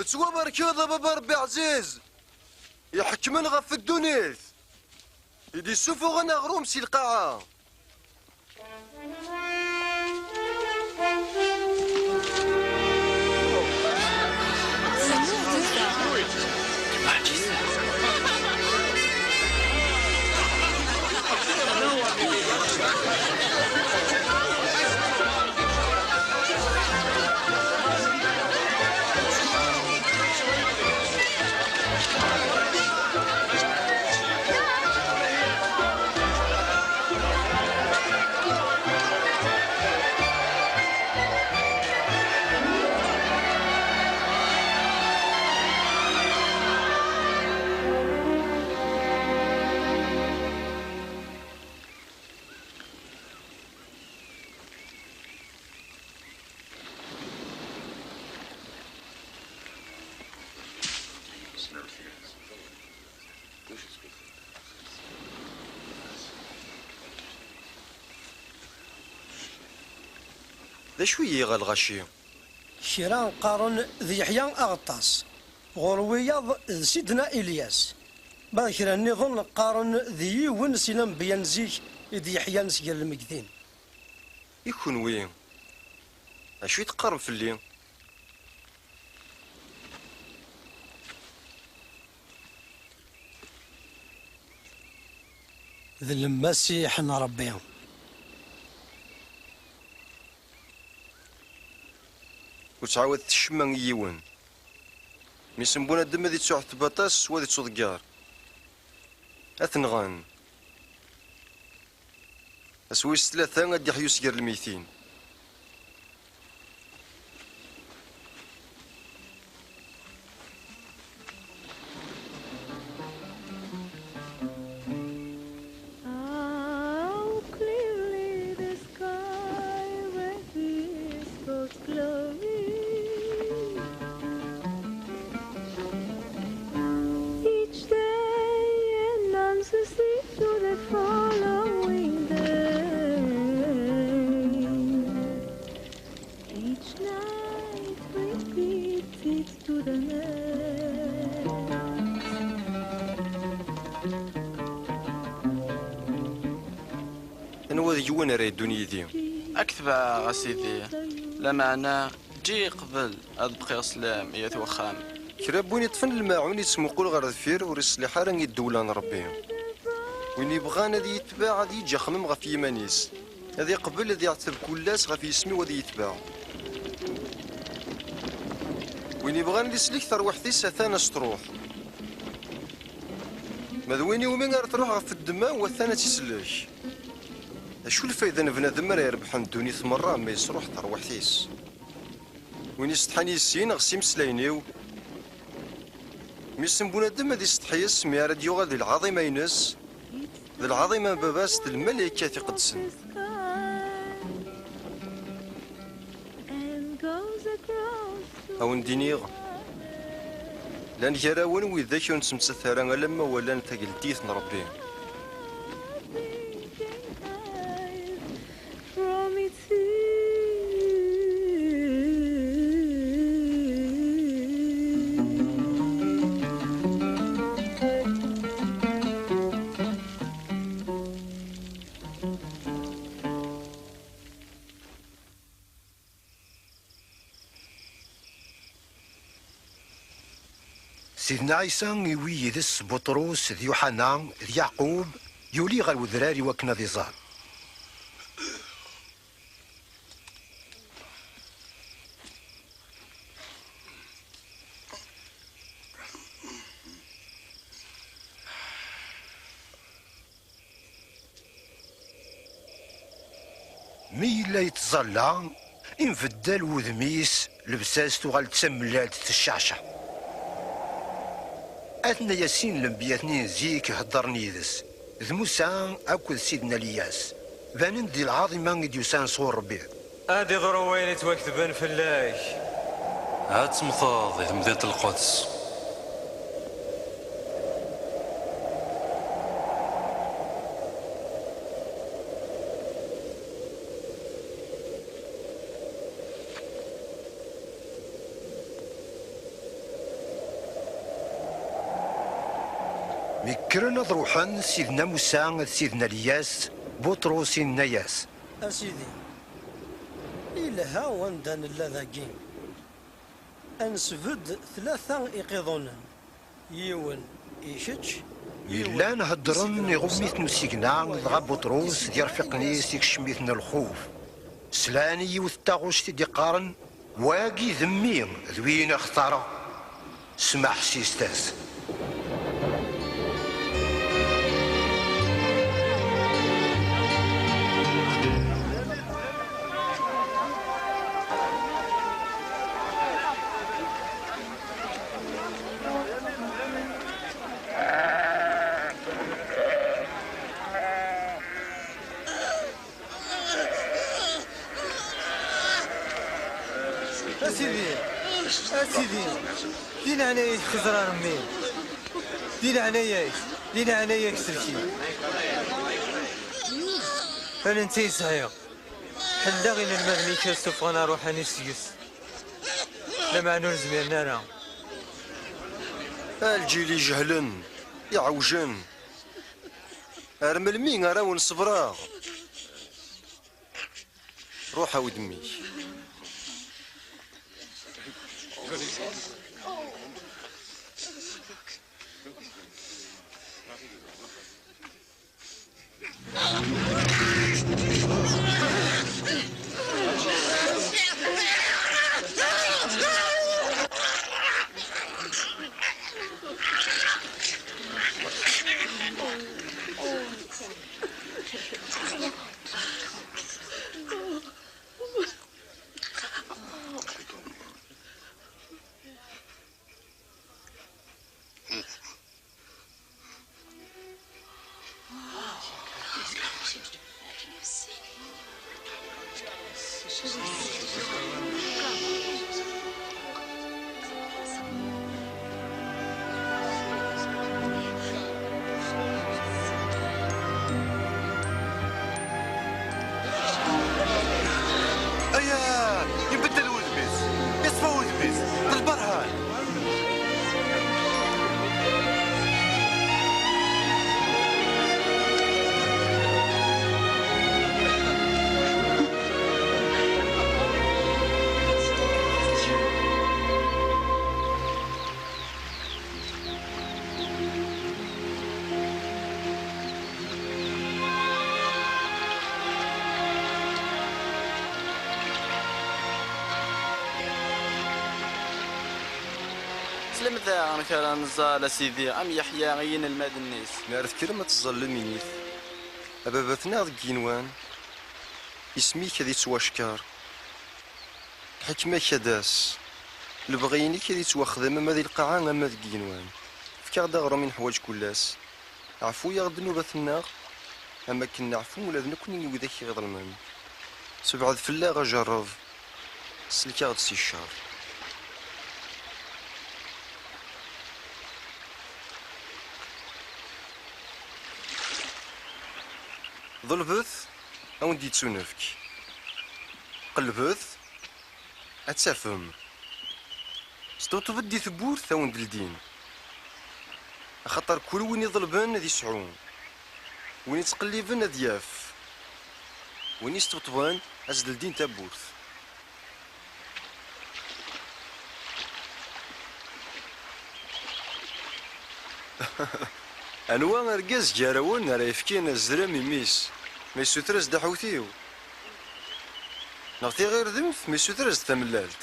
Tettwabarkeḍ a baba Ṛebbi ɛziz, iḥekmen ɣef ddunit, i d-issufuɣen aɣrum si lqaɛa. D acu i yiɣ a lɣaci? Kra qqaren d Yeḥya Aɣeṭṭas, ɣur wiyaḍ d Sidna Ilyas. Ma d kra nniḍen qqaren d yiwen si lanbeyya n zik i d-yeḥyan sger lmegtin. I kenwi, acu i teqqarem fell-i? D Lmasiḥ n Ṛebbi. Ur ttɛawadet ccemma i yiwen. Mmi-s n bunadem ad ittuɛteb aṭas, wa ad ittuḍegger. Ad t-nɣen. Ass wis tlata ad d-iḥyu sger lmeytin. How clearly the sky reveals God's glory. Each day announces it to the following day. Each night repeats it to the next. Anwa deg-wen ara yeddun yid-i? Ad k-tebɛeɣ, a Sidi. Lameɛna, eǧǧ-iyi qbel ad bqiɣ sslam i at wexxam. Kra n win iṭṭfen lmaɛun yettmuqul ɣer deffir, ur iṣliḥ ara i ddewla n Ṛebbi. Win yebɣan ad iyi-yetbeɛ, ad yeǧǧ axemmem ɣef yiman-is. Ad iqbel ad iɛetteb kul ass ɣef yisem-iw ad iyi-yetbeɛ. Win yebɣan ad isellek tarwiḥt-is, atan ad s-truḥ. Ma d win iwumi ara truḥ ɣef ddemma-w, atan ad tt-isellek. Acu lfayda n bnadem ara irebḥen ddunit merra ma yesruḥ tarwiḥt-is? Win isetḥan yis-i neɣ s imeslayen-iw, mmi-s n bunadem ad isetḥi yes-s mi ara d-yuɣal di lɛaḍima-ines, d lɛaḍima n Baba-s d lmalaykat iqedsen. A wen-d-iniɣ, llan gar-awen widak ur nettmettat ara alamma walan tageldit n Ṛebbi. Sidna Ɛisa iwwi yid-s Buṭrus d Yuḥana d Yeɛqub, yuli ɣer wedrar i wakken ad iẓer. Mi yella yettẓalla, inbeddal wudem-is, lebsa-s tuɣal d tamellalt tecceɛceɛ. Aten-a yasin lenbiya-nni n zik heddren yid-s, d Musa akked Sidna Lyas. Banen-d di lɛaḍima i d-yusan sɣur Ṛebbi. Ad iḍru wayen ittwaketben fell-ak. Ad temmteḍ i temdint n lquds. Mi kkren ad ruḥen Sidna Musa d Sidna Lyas, Buṭrus inna-yas: A Sidi, ilha wanda nella dagi. Ad nesbedd tlata iqiḍunen, yiwen i kečč, yiwen i Sidna Musa, iɣumm-iten usigna, dɣa Buṭrus d yirfiqen-is ikcem-iten lxuf. Slan i yiwet n taɣect i d-iqqaren: Wagi d mmi, d win i xtareɣ. Smeḥsiset-as. A Sidi, a Sidi, di leɛnaya-k xẓer ar mmi. Di leɛnaya-k, di leɛnaya-k sellek-iyi. Ala netta i sɛiɣ. Ḥelldeɣ inelmaden-ik ad ssufɣen aṛuḥani seg-s. Lameɛna ur zmiren ara. A lǧil ijehlen, iɛewjen. Ar melmi ara wen-ṣebreɣ? Ruḥ awi-d mmi-k. Aya! Ibeddel wudem-is! Iṣfa wudem-is! D lberhan! Slemd-aɣ amek ara nẓall a Sidi, am Yeḥya i yinelmaden-is. Mi ara tekkrem ad teẓẓallem, init: A Baba-tneɣ deg yigenwan, isem-ik ad ittwackeṛ. Lḥekma-k ad d-tas. Lebɣi-inek ad ittwaxdem ama di lqaɛa ama deg yigenwan. Efk-aɣ-d aɣrum i neḥwaǧ kul ass. Ɛfu-yaɣ-d ddnubat-nneɣ, am akken neɛfu ula d nekkni i widak i ɣ-iḍelmen. Sebɛed fell-aɣ ajerreb, sellek-aɣ-d si ccer. Ḍelbet, a wen-d-yettunefk. Qelbet, ad tafem. Sṭebṭbet di tewwurt, a wen-d-ldin. Axaṭer kul win iḍelben ad isɛu, win ittqelliben ad yaf, win isṭebṭben ad s-d-ldin tawwurt. Anwa argaz gar-awen ara yefken azrem i mmi-s, ma yessuter-as-d aḥewtiw? Neɣ tiɣirdemt, ma yessuter-as-d tamellalt?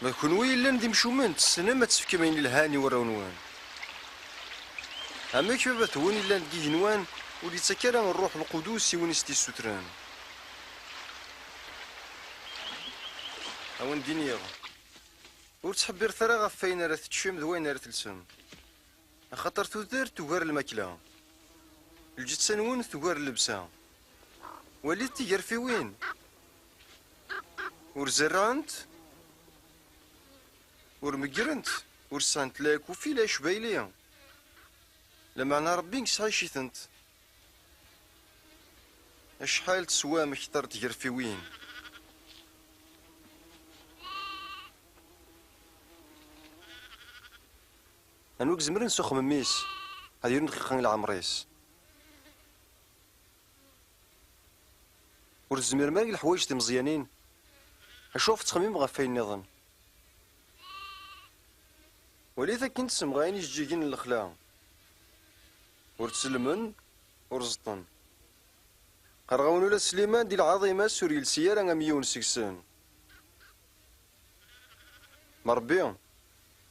Ma d kenwi yellan d imcumen, tessnem ad tefkem ayen ilhan i warraw-nwen. Amek baba-twen yellan deg igenwan ur yettak ara Ṛṛuḥ Lqudus i win i s-t-issutren? A wen-d-iniɣ, ur ttḥebbiret ara ɣef wayen ara teččem d wayen ara telsem, axaṭer tudert tugar lmakla, lǧetta-nwen tugar llebsa. Walit tigerfiwin. Ur zerrɛent, ur meggrent, ur sɛant la akufi la acbayli. Lameɛna Ṛebbi yesɛa-itent. Acḥal teswam kter n tgerfiwin? Anwa i izemren s uxemmem-is ad yurem dqiqa n leɛmer-is? Ur tezmirem ara i leḥwayeǧ timeẓyanin? Acu ɣef tettxemmimem ɣef wayen nniḍen? Walit akken tsemɣayin ijeǧǧigen n lexla. Ur ttellmen, ur ẓeṭṭen. Qqareɣ-awen ula d Sliman di lɛaḍima-s ur yelsi ara am yiwen seg-sen. Ma Ṛebbi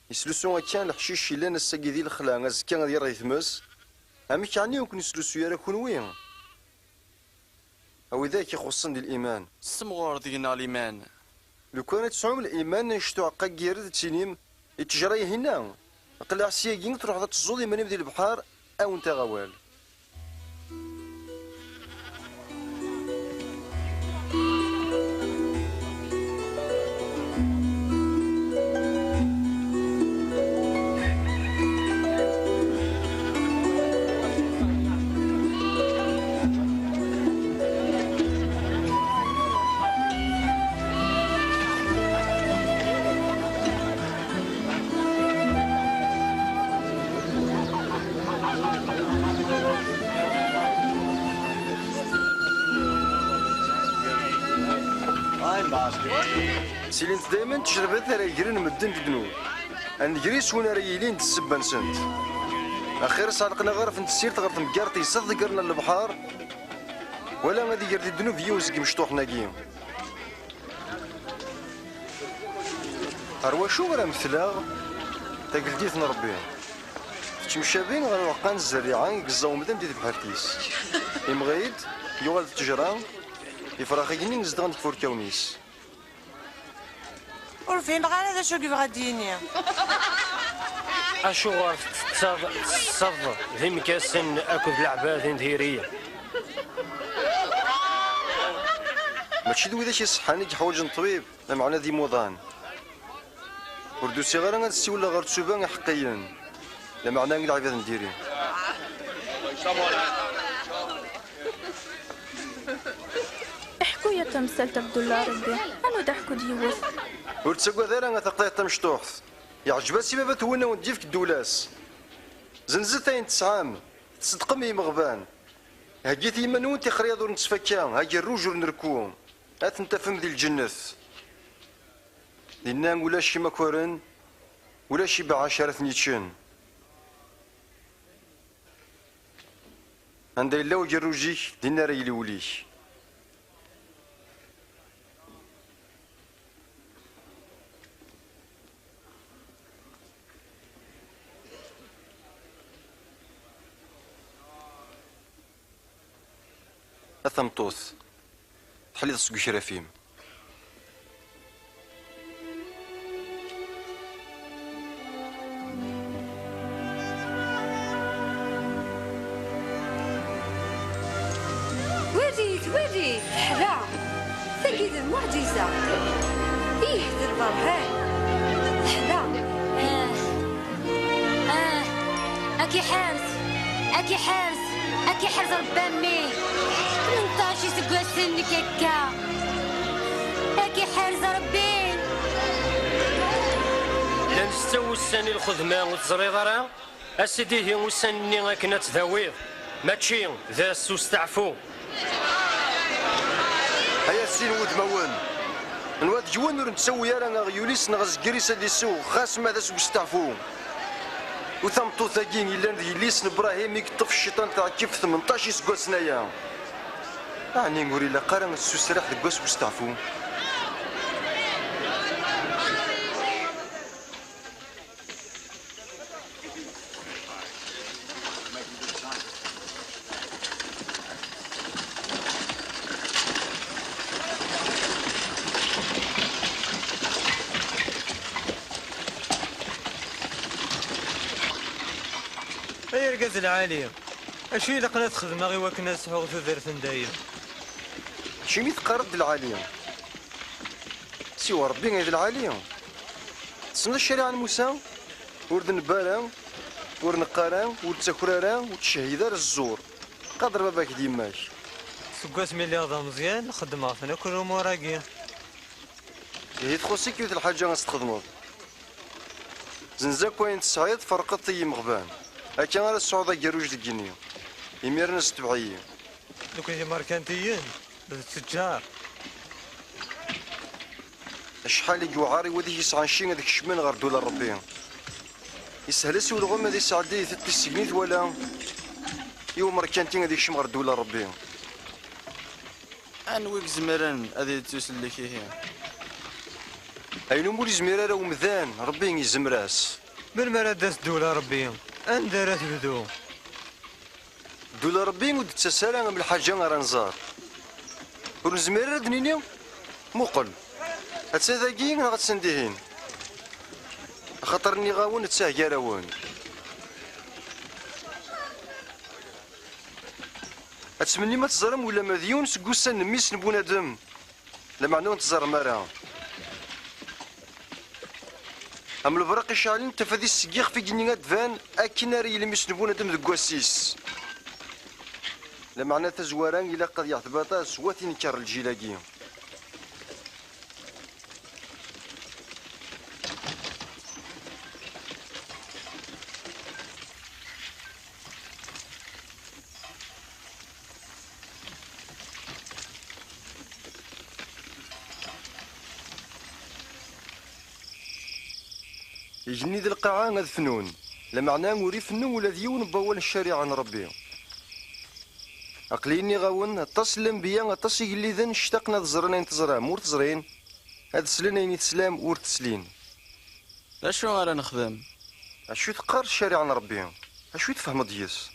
yeslusu akka leḥcic yellan ass-agi di lexla, azekka ad yerr di tmes, amek ɛni ur ken-yeslusuy ara kunwi? A widak ixuṣṣen di liman. Ssemɣur deg-neɣ liman. Lukan ad tesɛum liman anect uɛeqqa n yired, ad tinim i ttejra-ihinna, aql-aɣ syagi truḥeḍ ad teẓẓuḍ iman-im di lebḥer, ad wen-taɣ awal. Silint dayman tejribit ara yegren medden di ddnub, ad negri s win ara yilin d ssebba-nsent. Axir sɛelqen aɣref n tessirt ɣer temgerṭ yesseḍegren ɣer lebḥer, wala ad iger di ddnub yiwen seg imecṭuḥen-agi. Ɣer wacu ara metleɣ tageldit n Ṛebbi? Tettemcabi ɣer uɛeqqa n zzerriɛa i yeẓẓa umdan di tebḥirt-is. Imɣi-d, yuɣal d ttejra, ifrax igenni zedɣen deg ifurkawen-is. Ur fhimeɣ ara d acu i yebɣa ad d-yini. Acuɣer tettetteḍ tesseḍ d imekkasen akked leɛbad n diri? Mačči d widak iṣeḥḥan i yeḥwaǧen ṭṭbib, lameɛna d imuḍan. Ur d-usiɣ ara ad ssiwleɣ ɣer ttuba iḥeqqiyen, lameɛna i lɛibad n diri. Ḥku-yaɣ-d tamsalt, Abdullah Rebbi, ad nudaḥku-d yiwet. Ur ttagad ara a taqḍiɛt tamecṭuḥt. Yeɛǧeb-as i baba-twen a wen-d-yefk ddula-s. Zenzet ayen tesɛam, tṣeddqem i yimeɣban. Heggit i yiman-nwen tixriyaḍ ur nettfakka, agerruj ur nrekku. Ad ten-tafem di lǧennet. Dinna ulac imakaren, ulac ibeɛɛac ara ten-yeččen. Anda yella ugerruj-ik, dinna ara yili wul-ik. A tameṭṭut, teḥliḍ seg ukraf-im. Walit, walit, teḥla. Tagi d lmuɛǧiza. Ih, d lberhan. Teḥla. Ah, ah, ad k-iḥrez, ad k-iḥrez, ad k-iḥrez Rebbi a mmi. Tmenṭac iseggasen nekk akka. Ad k-iḥrez Rebbi. Llan setta wussan i lxedma, ur teẓriḍ ara? A sidi, ihi ussan-nni akken ad tdawiḍ, mačči d ass usteɛfu. Ay a sin wudmawen, nwa deg-wen ur nettawi ara aɣyul-is neɣ azger-is ad isew, xas ma d ass usteɛfu? U tameṭṭut-agi yellan d yelli-s n Brahim i yeṭṭef cciṭan tɛekkift tmenṭac iseggasen aya. Ɛni ur ilaq ara ad tessustraḥ deg wass usteɛfu? Ay argaz lɛali, acu ilaqen ad t-xedmeɣ i wakken ad sɛuɣ tudert n dayem? Acimi teqqareḍ d lɛali? Siwa Ṛebbi i d lɛali. Tessneḍ ccariɛa n Musa? Ur d-nebba ara, ur neqqar ara, ur d-ttaker ara, ur tcehhid ara zzur. Qader baba-k d yemma-k. Seg wasmi lliɣ d ameẓyan, xeddmeɣ-ten akk lumuṛ-agi. Ihi txuṣ-ik yiwet lḥaǧa ad s-txedmeḍ. Zenz akk ayen tesɛiḍ, ferqeḍ-t i yimeɣban. Akka ara tesɛuḍ agerruj deg igenni. Imiren setbeɛ-iyi. Nekni d imerkantiyen, d ttejjar. Acḥal i yewɛer i wid i yesɛan cci ad kecmen ɣer ddula n Ṛebbi. Yeshel-as i ulɣem ad isɛeddi di tiṭ-is segmi t-wala i umerkanti ad yekcem ɣer ddula n Ṛebbi. Anwa i izemren ad yettusellek ihi? Ayen umi ur yezmir ara umdan, Ṛebbi yezmer-as. Melmi ara d-tas ddula n Ṛebbi? Anda ara tebdu? Ddula n Ṛebbi ur d-tettas ara am lḥaǧa ara nẓer. Ur nezmir ara ad d-nini, muqel, atta dagi neɣ attan dihin. Axaṭer nniɣ-awen, d gar-awen. Ad tmennim ad teẓrem ulamma d yiwen seg wussan n mmi-s n bunadem, lameɛna ur ten-teẓrem ara. Am lebraq iceɛlen, tafat-is seg yixef igenni ad d-tban, akken ara yili mmi-s n bunadem deg wass-is. Lameɛna tazwara ilaq ad yeɛteb aṭas wat inekkeṛ lǧil-agi. Igenni d lqaɛa ad fnun, lameɛna ur ifennu ula d yiwen n wawal n ccariɛa n Ṛebbi. Aql-i nniɣ-awen, aṭas n lenbiya, aṭas n igelliden ctaqen ad ẓren ayen teẓram ur t-ẓrin, ad slen ayen i teslam ur t-slin. D acu ara nexdem? Acu teqqar ccariɛa n Ṛebbi? Acu i tfehmeḍ deg-s?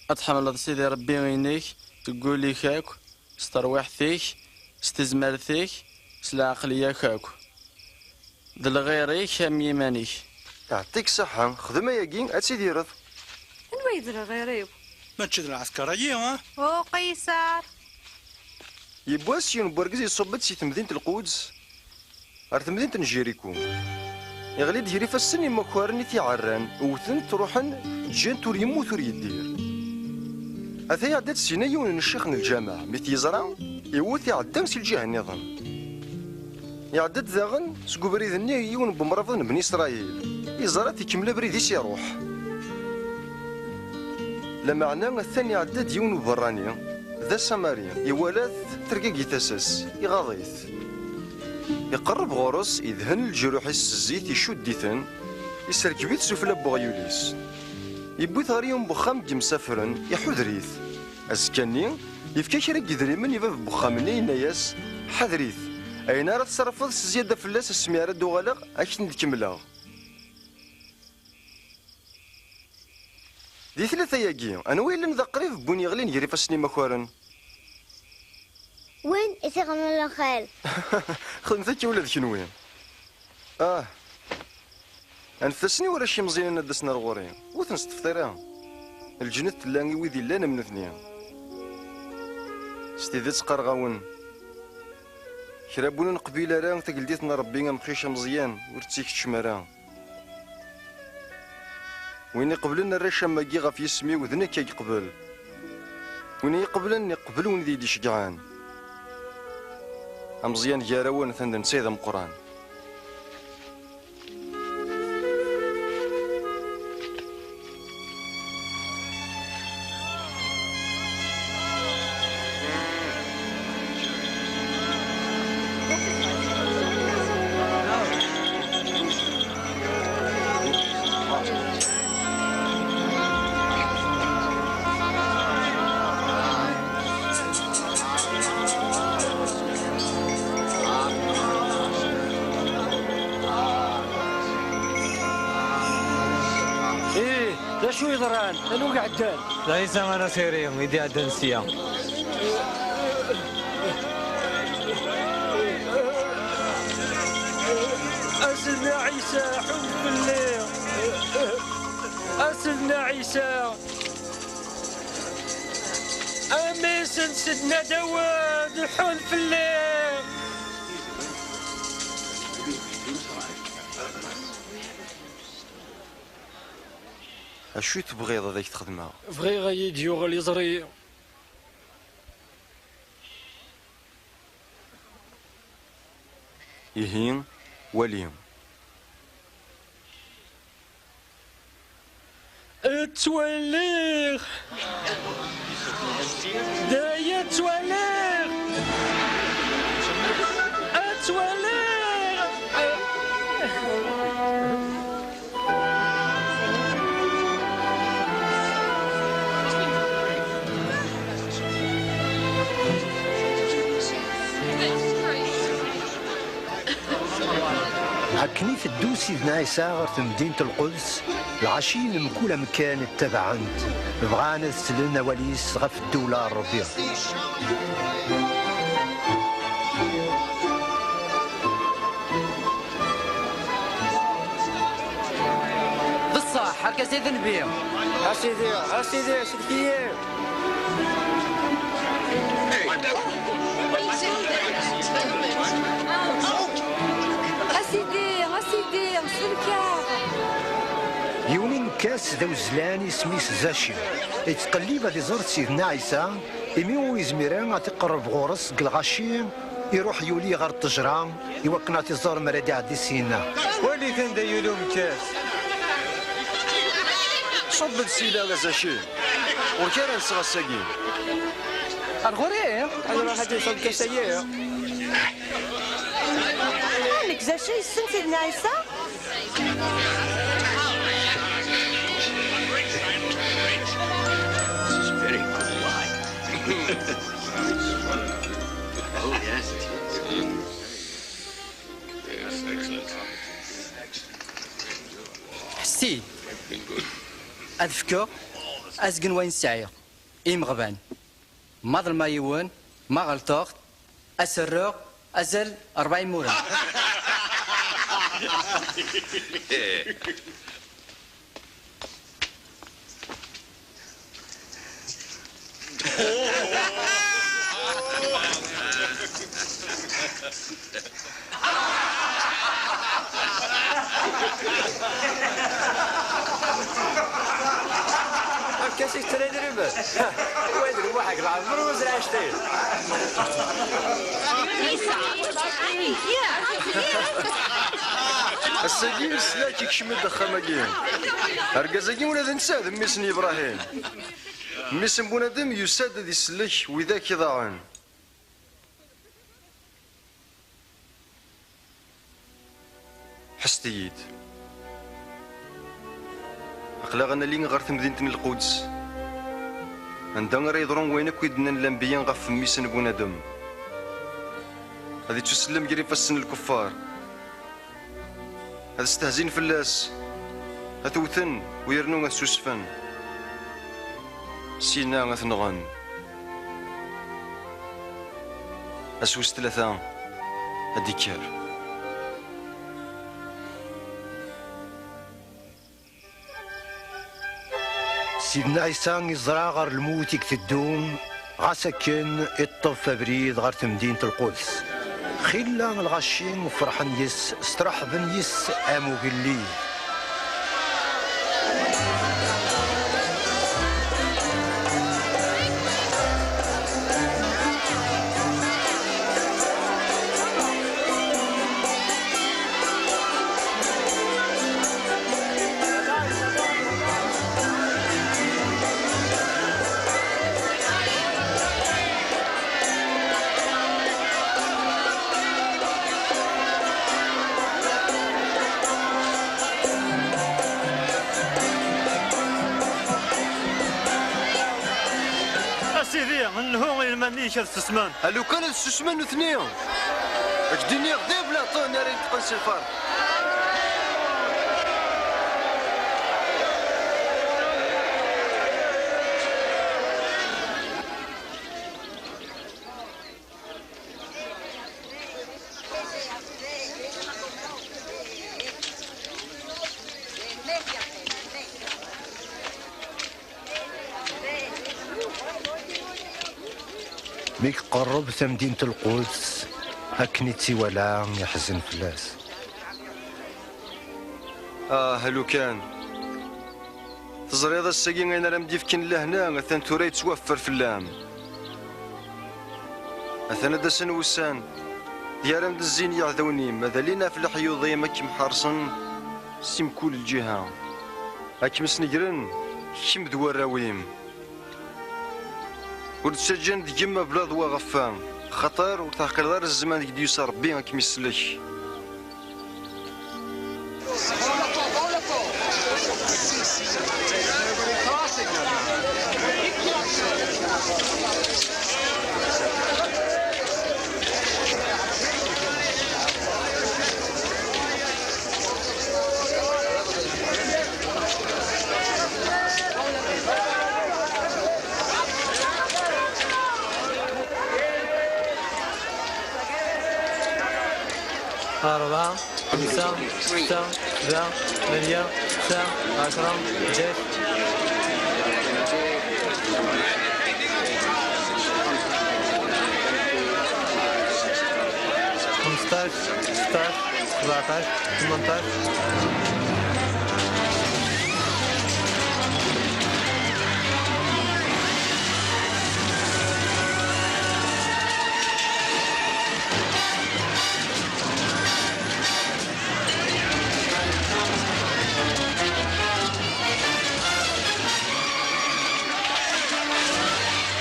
Ad tḥemmleḍ Sidi Ṛebbi-inek deg wul-ik akk, s terwiḥt-ik, s tezmert-ik, s lɛeqliya-k akk, d lɣir-ik am yiman-ik. Iɛeṭṭi-k ṣṣeḥḥa, xdem ayagi, ad tidireḍ. Anwa i d lɣir-iw? Mačči d lɛesker-agi, ah? U Qisar! Yiwwas, yiwen n wergaz iṣubb-d si temdint n Lquds ɣer temdint n Jiriku. Iɣli-d gar ifassen imakaren i t-iɛerran, wwten-t, ruḥen, ǧǧan-t ur yemmut ur yeddir. Ata iɛedda-d sina yiwen n ccix n lǧameɛ, mi t-yeẓra, iwwet iɛedda si lǧiha nniḍen. Iɛedda-d daɣen seg ubrid-nni yiwen n wemrabeḍ n Bni Isṛayil, iẓra-t ikemmel abrid-is iruḥ. Lameɛna atan iɛedda-d yiwen uberrani, d asamari, iwala-t, tergagi tasa-s, iɣaḍ-it. Iqerreb ɣur-s, idhen leǧruḥ-is s zzit, icudd-iten, iserkeb-it sufella n weɣyul-is. Yewwi-t ɣer yiwen n wexxam n yemsafren, iḥuder-it. Azekka-nni, yefka kra n yidrimen i bab n wexxam-nni, yenna-yas, ḥader-it, ayen ara tesserfeḍ s zzyada fell-as asmi ara d-uɣaleɣ, ad k-ten-id-kemmleɣ. Di tlata-agi, anwa yellan d aqrib n win yeɣlin gar ifassen imakaren? Win i t-iɣelmen lxir. Xedmet akka ula d kenwi. Ah, anfet-asen i warrac imeẓyanen ad d-asen ar ɣur-i. Ur ten-sṭebṭir ara. Lǧennet tella i wid yellan am nutni. S tidet qqareɣ-awen, kra n win ur neqbil ara tageldit n Ṛebbi, amqic ameẓyan, ur tt-ikeččem ara. Win iqeblen arrac am wagi ɣef yisem-iw, d nekk ay yeqbel. Win i yi-iqeblen, iqbel win i yi-d-iceggɛen. Ameẓyan gar-awen, atan d netta i d ameqqran. Ih, d acu yeḍran? Anwa i iɛeddan? D Ɛisa Anasiri i d-iɛeddan sya. A Sidi Ɛisa, ḥunn fell-i! A Sidna Ɛisa, a mmi-s n Sidna Dawed, ḥun fell-i! Acu i tebɣiḍ ad ak-t-xedmeɣ? Bɣiɣ ad yi-d-yuɣal iẓri. Ihi, wali. Ttwaliɣ! D aya ttwaliɣ! Ttwaliɣ! Akken iteddu Sidna Ɛisa ɣer temdint n Lquds, lɣaci n mkul amkan ttabaɛen-t, bɣan ad slen awal-is ɣef ddewla n Ṛebbi. D ṣṣeḥ, argaz i d nnbi. A sidi, a sidi, sellek-iyi. A sidi, a sidi, sellek-aɣ. Yiwen unekkas d awezlan, isem-is Zaci. Yettqellib ad iẓer Sidna Ɛisa, imi ur yezmir ara ad iqerreb ɣur-s deg lɣaci, iruḥ yuli ɣer ṭṭejra iwakken ad t-iẓer mi ara d-iɛeddi syenna. Wali-t anda yuli umekkas. Ṣubb-d sila a Zaci. Ur k ara nseɣ ass-agi. Ar ɣur-i? Ad nruḥ ad nseɣ lkas-agi. Nekk Zaci yessen Sidna Ɛisa? Very good wine. Oh, yes. Yes, excellent. Ḥess-iyi. Ad fkeɣ azgen wayen sɛiɣ i imeɣban. Ma ḍelmeɣ yiwen, ma ɣelṭeɣ, ad s-rreɣ azal rebɛa imuren. Amek i s-yettra idrimen? Wa d lmuḥ deg leɛmer ur zṛiɛ ccetayel. Ass-agi, leslak ikcem-d axxam-agi. Argaz-agi ula d netta d mmi-s n Yebrahim. Mmi-s n bunadem yusa-d ad isellek widak iḍaɛen. Ḥesset-iyi-d. Aql-aɣ ad nali ɣer temdint n Lquds, anda ara yeḍru wayen akk i d-nnan lanbiya ɣef mmi-s n bunadem. Ad ittusellem gar ifassen n lkuffar. Ad stehzin fell-as, ad t-wten, u yernu ad susfen. Syenna ad t-nɣen. Ass wis tlata ad d-ikker. Sidna Ɛisa iẓra ɣer lmut i iteddu, ɣas akken iṭṭef abrid ɣer temdint Lquds. Xilla lɣaci ferḥen yes-s, straḥben yes-s am ugellid. A Sidi, nhu i lman-ik ad susmen. A lukan ad susmen nutni, ad k-d-iniɣ d ablaṭun ara yeṭṭfen si lferḥ. Mi iqerreb tamdint n Lquds, akken i tt-iwala, iḥzen fell-as. Ah, lukan. Teẓriḍ ass-agi ayen ara m-d-yefken lehna, atan tura yettwaffer fell-am. Atan ad d-asen wussan, di ara m-d-zzin yiɛdawen-im, ad alin ɣef leḥyuḍ-im, ad kem-ḥerṣen si mkul lǧiha. Ad kem-snegren, kemm d warraw-im. Ur d-ttaǧǧan deg-m ablaḍ wa ɣef wa, xaṭer ur teɛqileḍ ara zzman deg d-yusa Ṛebbi ad kem-isellek. أربعة، خمسة، ستة، سبعة، ثمانية، تسعة، عشرة، حداش، خمسطاش، ستطاش، سبعطاش، ثمنطاش.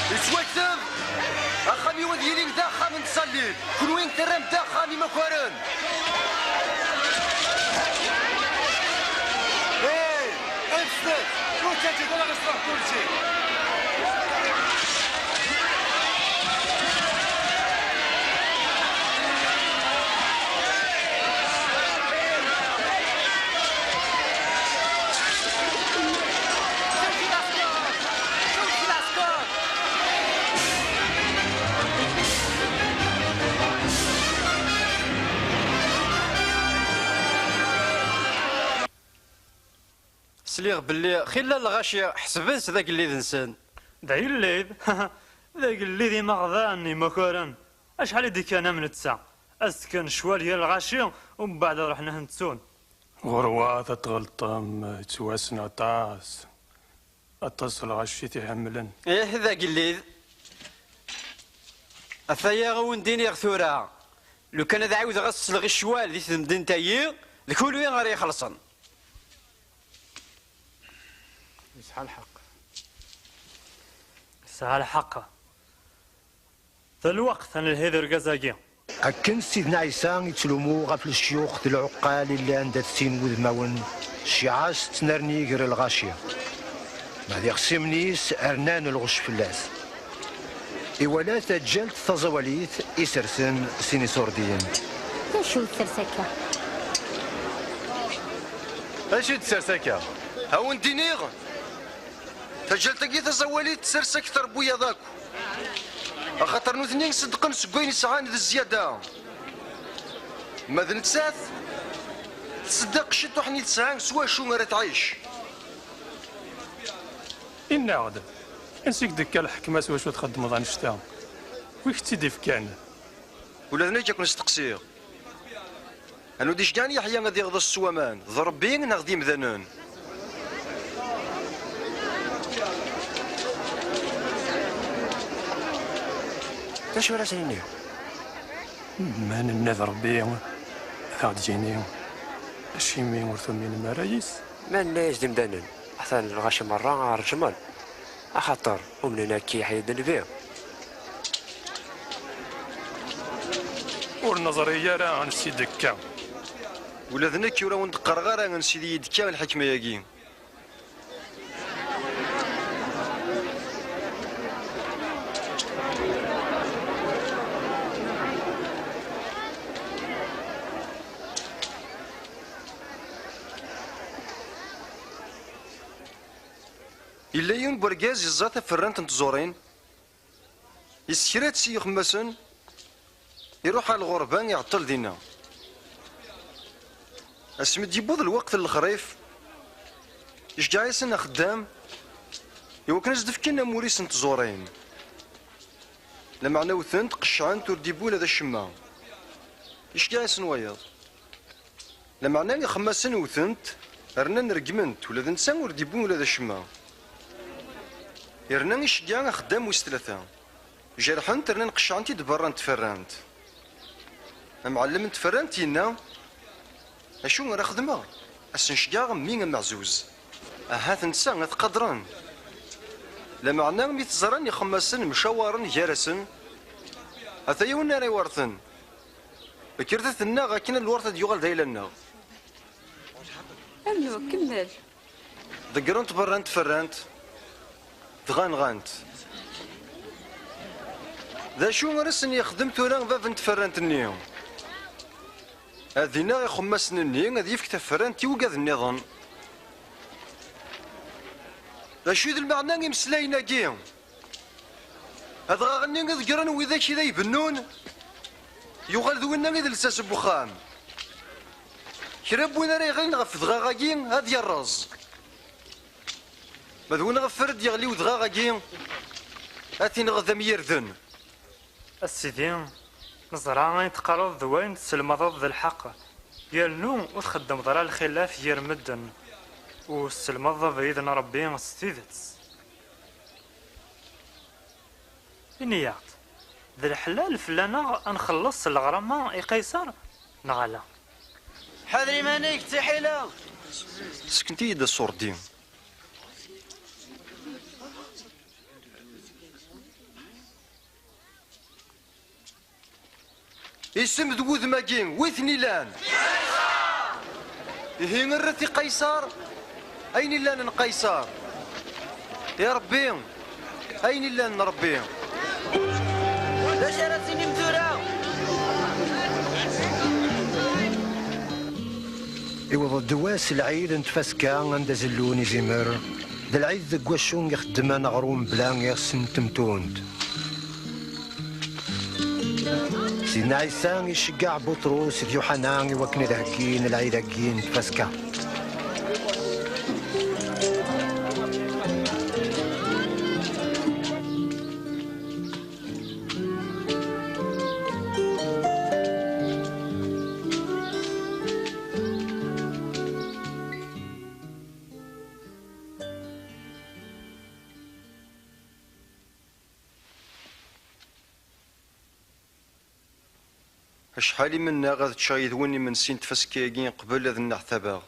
Yettwakteb! Axxam-iw ad yili d axxam n tẓallit. Kunwi terram-d axxam imakaren. Hey, ḥebset! Ur ttaǧǧat ara ɣer ṣṣeḥ kulci. Sliɣ belli xilla lɣaci ḥesben-t d agellid-nsen. D agellid? D agellid imeɣdan imakaren. Acḥal i d-ikkan am netta? Ad s-d-kkan ccwal gar lɣaci, umbeɛd ad ruḥen ad ten-ttun. Ɣurwat ad tɣelṭem, yettwassen aṭas. Aṭas n lɣaci i t-iḥemmlen. Ih, d agellid. Ataya a wen-d-iniɣ tura, lukan ad ɛiwdeɣ ad sleɣ i ccwal di temdint-ayi, d kunwi ara ixellṣen. Yesɛa lḥeqq. Yesɛa lḥeqq. D lweqt ad nelhi d urgaz-agi. Akken Sidna Ɛisa yettlumu ɣef lecyux d lɛuqqal i llan d at sin wudmawen, cciɛa-s tettnerni gar lɣaci. Ma d ixṣimen-is rnan lɣecc fell-as. Iwala taǧǧalt taẓawalit isersen sin iṣurdiyen. D acu i d ters akka? D acu i d ters akka? A wen-d-iniɣ, taǧǧalt-agi taẓawalit tsers akter n wiyaḍ akk. Axaṭer nutni ṣeddqen seg wayen sɛan d zzyada. Ma d nettat, tṣeddeq ciṭuḥ-nni tesɛa s wacu ara tɛic. Inna-ɣ-d, ansi k-d-tekka lḥekma s wacu txeddmeḍ annect-a? Wi k-tt-id-ifkan? Ula d nekk ad ken-steqsiɣ. Anwa d-iceggɛen Yeḥya ad iɣḍes s waman, d Ṛebbi neɣ d imdanen? D acu ara s-nini? Ma nenna d Ṛebbi, ad aɣ-d-yini, acimi ur tuminem ara yis? Ma nenna-yas d imdanen, atan lɣaci merra ṛejmen. Axaṭer umnen akk Yeḥya d nnbi. Ur neẓri ara ansi d-tekka. Ula d nekk ur awen-d-qqareɣ ara ansi d iyi-d-tekka lḥekma-agi. Yella yiwen n wergaz yeẓẓa taferrant n tẓurin, yessekra-tt si yixemmasen, iruḥ ɣer lɣerba, iɛeṭṭel dinna. Asmi d-yewweḍ lweqt n lexrif, iceggeɛ-asen axeddam iwakken ad s-d-fken amur-is n tẓurin. Lameɛna wten-t, qeccɛen-t, ur d-yewwi ula d acemma. Iceggeɛ-isen wayeḍ. Lameɛna ixemmasen wten-t, rnan regmen-t, ula d netta ur d-yewwi ula d acemma. Yerna iceggeɛ axeddam wis tlata. Jerḥen-t, rnan qeccɛen-t-id berra n tferrant. Amɛellem n tferrant yenna: "Acu ara xedmeɣ? Ad sen-ceggɛeɣ mmi ameɛzuz. Ahat netta ad t-qadren." Lameɛna mi t-ẓran ixemmasen mcawaren gar-asen: "Ata yiwen ara iwerten. Kkret ad t-nnaɣ akken lwert ad yuɣal d ayla-nneɣ." Rnu, kemmel. Ḍeggren-t berra n tferrant, dɣa nɣan-t. D acu ara sen-yexdem tura bab n tferrant-nni? Ad ineɣ ixemmasen-nni, ad yefk taferrant i wigad-nniḍen. D acu i d lmeɛna imeslayen-agi? Adɣaɣ-nni i ḍeggren widak i d ay bennun, yuɣal d winna i d lsas n wexxam. Kra n win ara yeɣlin ɣef dɣaɣ-agi, ad yerreẓ. Ma d win ɣef ara d-yeɣli udɣaɣ-agi, ad t-ineɣ d am yirden. A Sidi, neẓra ayen teqqareḍ d wayen tesselmadeḍ d lḥeqq, yernu ur txeddmeḍ ara lxilaf gar medden, u tesselmadeḍ abrid n Ṛebbi s tidet. Ini-aɣ-d, d leḥlal fell-aneɣ ad nxelleṣ s leɣrama i Qayṣer, neɣ ala? Ḥader iman-ik d tiḥila! Seknet-iyi-d aṣurdi. Isem d wudem-agi, wi ten-ilan? Ihi, rret i Qayṣer ayen illan n Qayṣer, i Ṛebbi ayen illan n Ṛebbi. D acu ara tinim tura? Iwweḍ-d wass lɛid n tfaska anda zellun izimer. D lɛid deg wacu ixeddem aneɣrum bla iɣes n temtunt. Sidna Ɛisa iceggeɛ Buṭrus d Yuḥana i wakken ad heggin lɛid-agi n tfaska. Acḥal i mennaɣ ad ččeɣ yid-wen imensi n tfaska-agi qbel ad nneɛtabeɣ.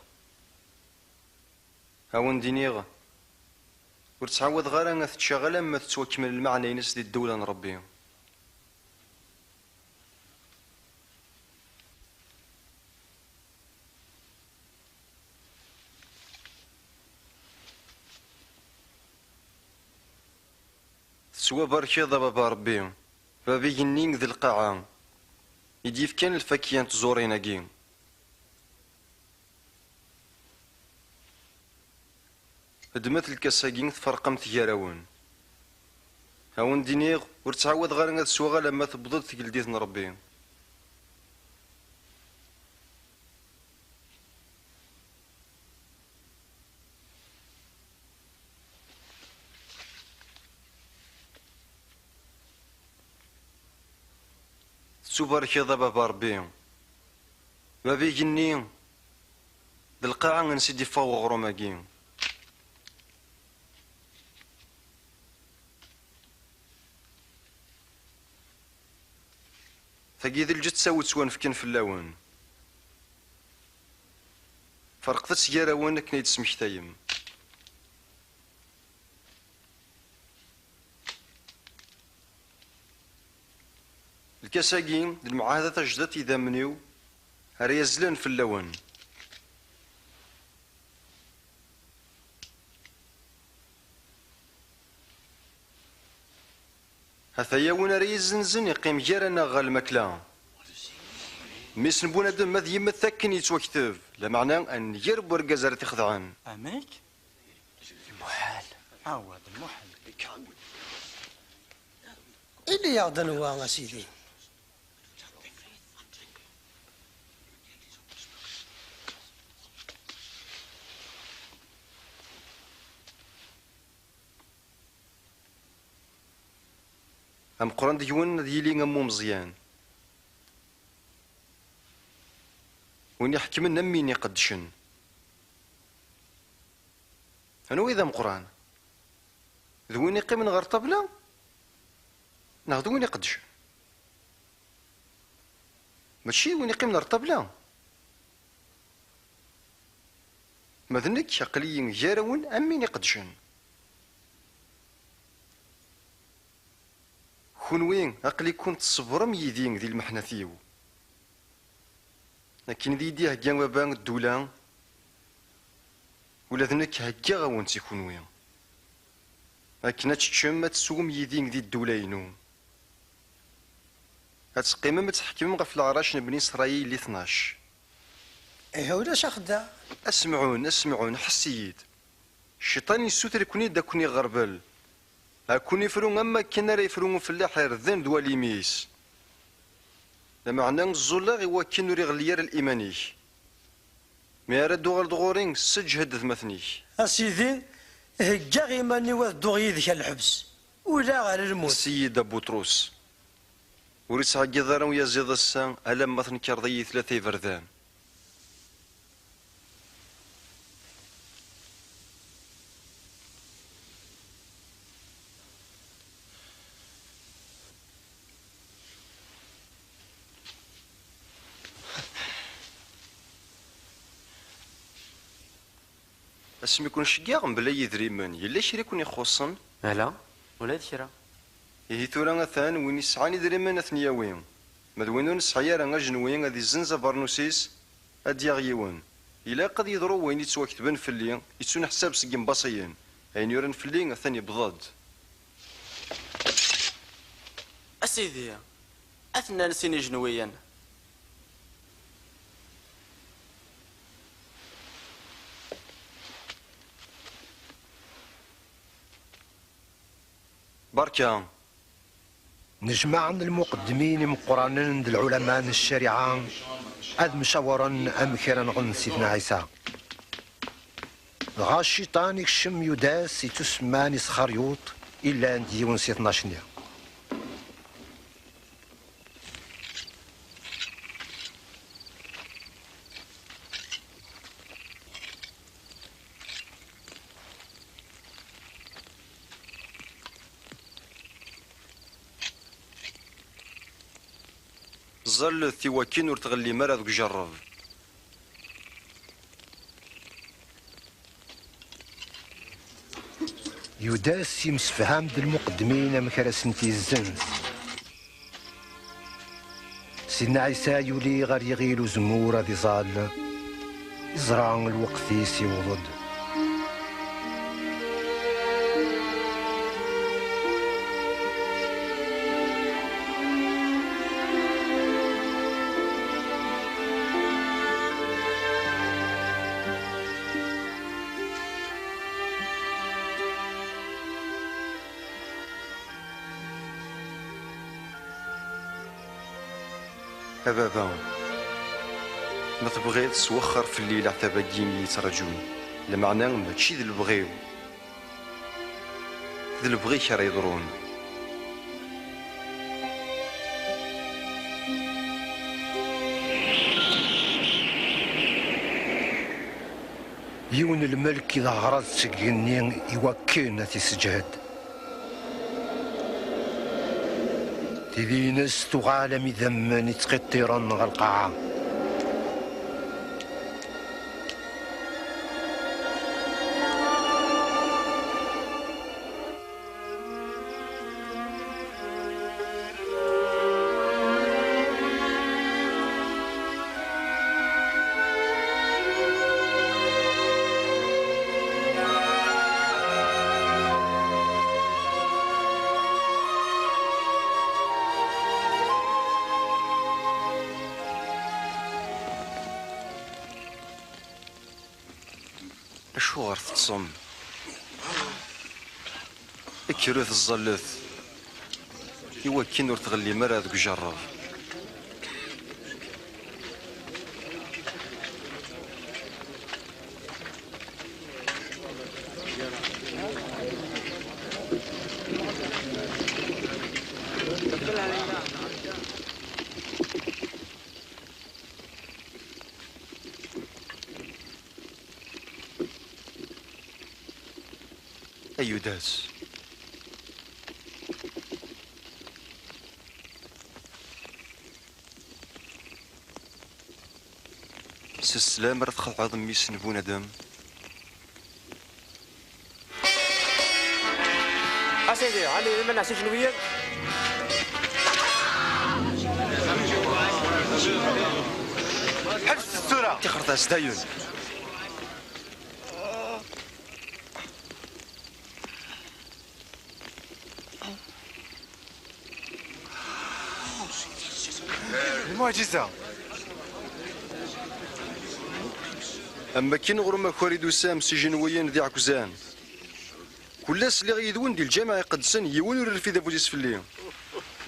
A wen-d-iniɣ, ur ttɛawadeɣ ara ad t-ččeɣ alamma tettwakmel lmeɛna-ines di ddewla n Ṛebbi. Tettwabarkeḍ a Baba Ṛebbi, Bab igenni d lqaɛa, i d-yefkan lfakya n tẓurin-agi. Ddmet lkas-agi, tferqemt gar-awen. A wen-d-iniɣ, ur ttɛawadeɣ ara ad sweɣ alamma tewweḍ-d tgeldit n Ṛebbi. Tettubarkeḍ a Baba Ṛebbi, Bab igenni d lqaɛa ansi d-iffeɣ weɣrum-agi. Tagi d lǧetta ur ttwanefken fell-awen. Ferqet-tt gar-awen akken ay d-tesmektayem. Lkas-agi d lemɛahda tajdidt idammen-iw ara yazzlen fell-awen. Ataya win ara yezzenzen iqqim gar-aneɣ ɣer lmakla. Mmi-s n bunadem ad yemmet akken yettwakteb, lameɛna a nnger n urgaz ara t-ixedɛen. Amek? Lmuḥal. Awa, d lmuḥal. Ini-yaɣ-d anwa, a Sidi. Ameqqran deg-wen ad yili am umeẓyan, win iḥekmen am win iqeddcen. Anwa i d ameqqran? D win iqqimen ɣer ṭṭabla neɣ d win iqeddcen? Mačči d win iqqimen ɣer ṭṭabla. Ma d nekk, aql-iyi gar-awen am win iqeddcen. Kunwi, aql-iken tṣebrem yid-i di lmeḥnat-iw. Akken i d-iyi-d-ihegga baba ddula, ula d nekk heggaɣ-awen-tt i kunwi. Akken ad teččem, ad teswem yid-i di ddula-inu. Ad teqqimem, ad tḥekmem ɣef leɛrac n Bni Isṛayil i tnac. Ihi ulac axeddaɛ. A Semɛun, a Semɛun, ḥess-iyi-d. Cciṭan yessuter-iken-id ad ken-iɣerbel, ad ken-ifru am wakken ara yefru ufellaḥ irden d walim-is. Lameɛna ẓẓulleɣ i wakken ur iɣelli ara liman-ik. Mi ara d-tuɣaleḍ ɣur-i, sseǧhed atmaten-ik. A Sidi, heggaɣ iman-iw ad dduɣ yid-k ɣer lḥebs, ula ɣer lmut. Ḥess-iyi-d a Buṭrus. Ur ittɛeggiḍ ara uyaziḍ ass-a alamma tnekreḍ-iyi tlata iberdan. Asmi ken-ceggeɣ mebla yidrimen, yella kra i ken-ixuṣṣen? Ala, ula d kra. Ihi tura atan, win yesɛan idrimen ad ten-yawi. Ma d win ur nesɛi ara ajenwi ad izzenz abernus-is, ad d-yaɣ yiwen. Ilaq ad yeḍru wayen yettwaketben fell-i, yettuneḥsab seg yimbaṣiyen. Ayen yuran fell-i atan yewweḍ-d. A Sidi, ad ten-nnan sin ijenwiyen. Berka. Nejmaɛen lmuqeddmin imeqqranen d lɛulama n ccariɛa ad mcawren amek ara nɣen Sidna Ɛisa. Dɣa Cciṭan ikcem Yudas ittusemman Isxaryuṭ, illan d yiwen si tnac-nni. Ẓẓallet i wakken ur tɣellim ara deg ujerreb. Yudas yemsefham d lmuqeddmin amek ara sent-yezzenz. Sidna Ɛisa yuli ɣer yiɣil uzemmur ad iẓall, iẓra lweqt-is iwweḍ-d. A baba, ma tebɣiḍ, swexxer fell-i leɛtab-agi i yi-yettraǧun, lameɛna mačči d lebɣi-w, d lebɣi-k ara yeḍrun. Yiwen n lmelk i d aɣrad seg igenni i wakken ad t-isseǧhed. Tidi-ines tuɣal am idammen ittqiṭṭiren ɣer lqaɛa. Acuɣer teṭṭsem? Kkret ẓẓallet, i wakken ur tɣellim ara deg ujerreb. Yudas. S sslam ara txedɛeḍ mmi-s n bunadem. A sidi, ɛni iman-as ijenwiyen? Ḥebset tura! Tixret-as dayen. Lmuɛǧiza. Am wakken ɣer umakar i d-tusam s ijenwiyen d iɛekkzan. Kul ass lliɣ yid-wen di lǧameɛ iqedsen, yiwen ur irfid afus-is fell-i.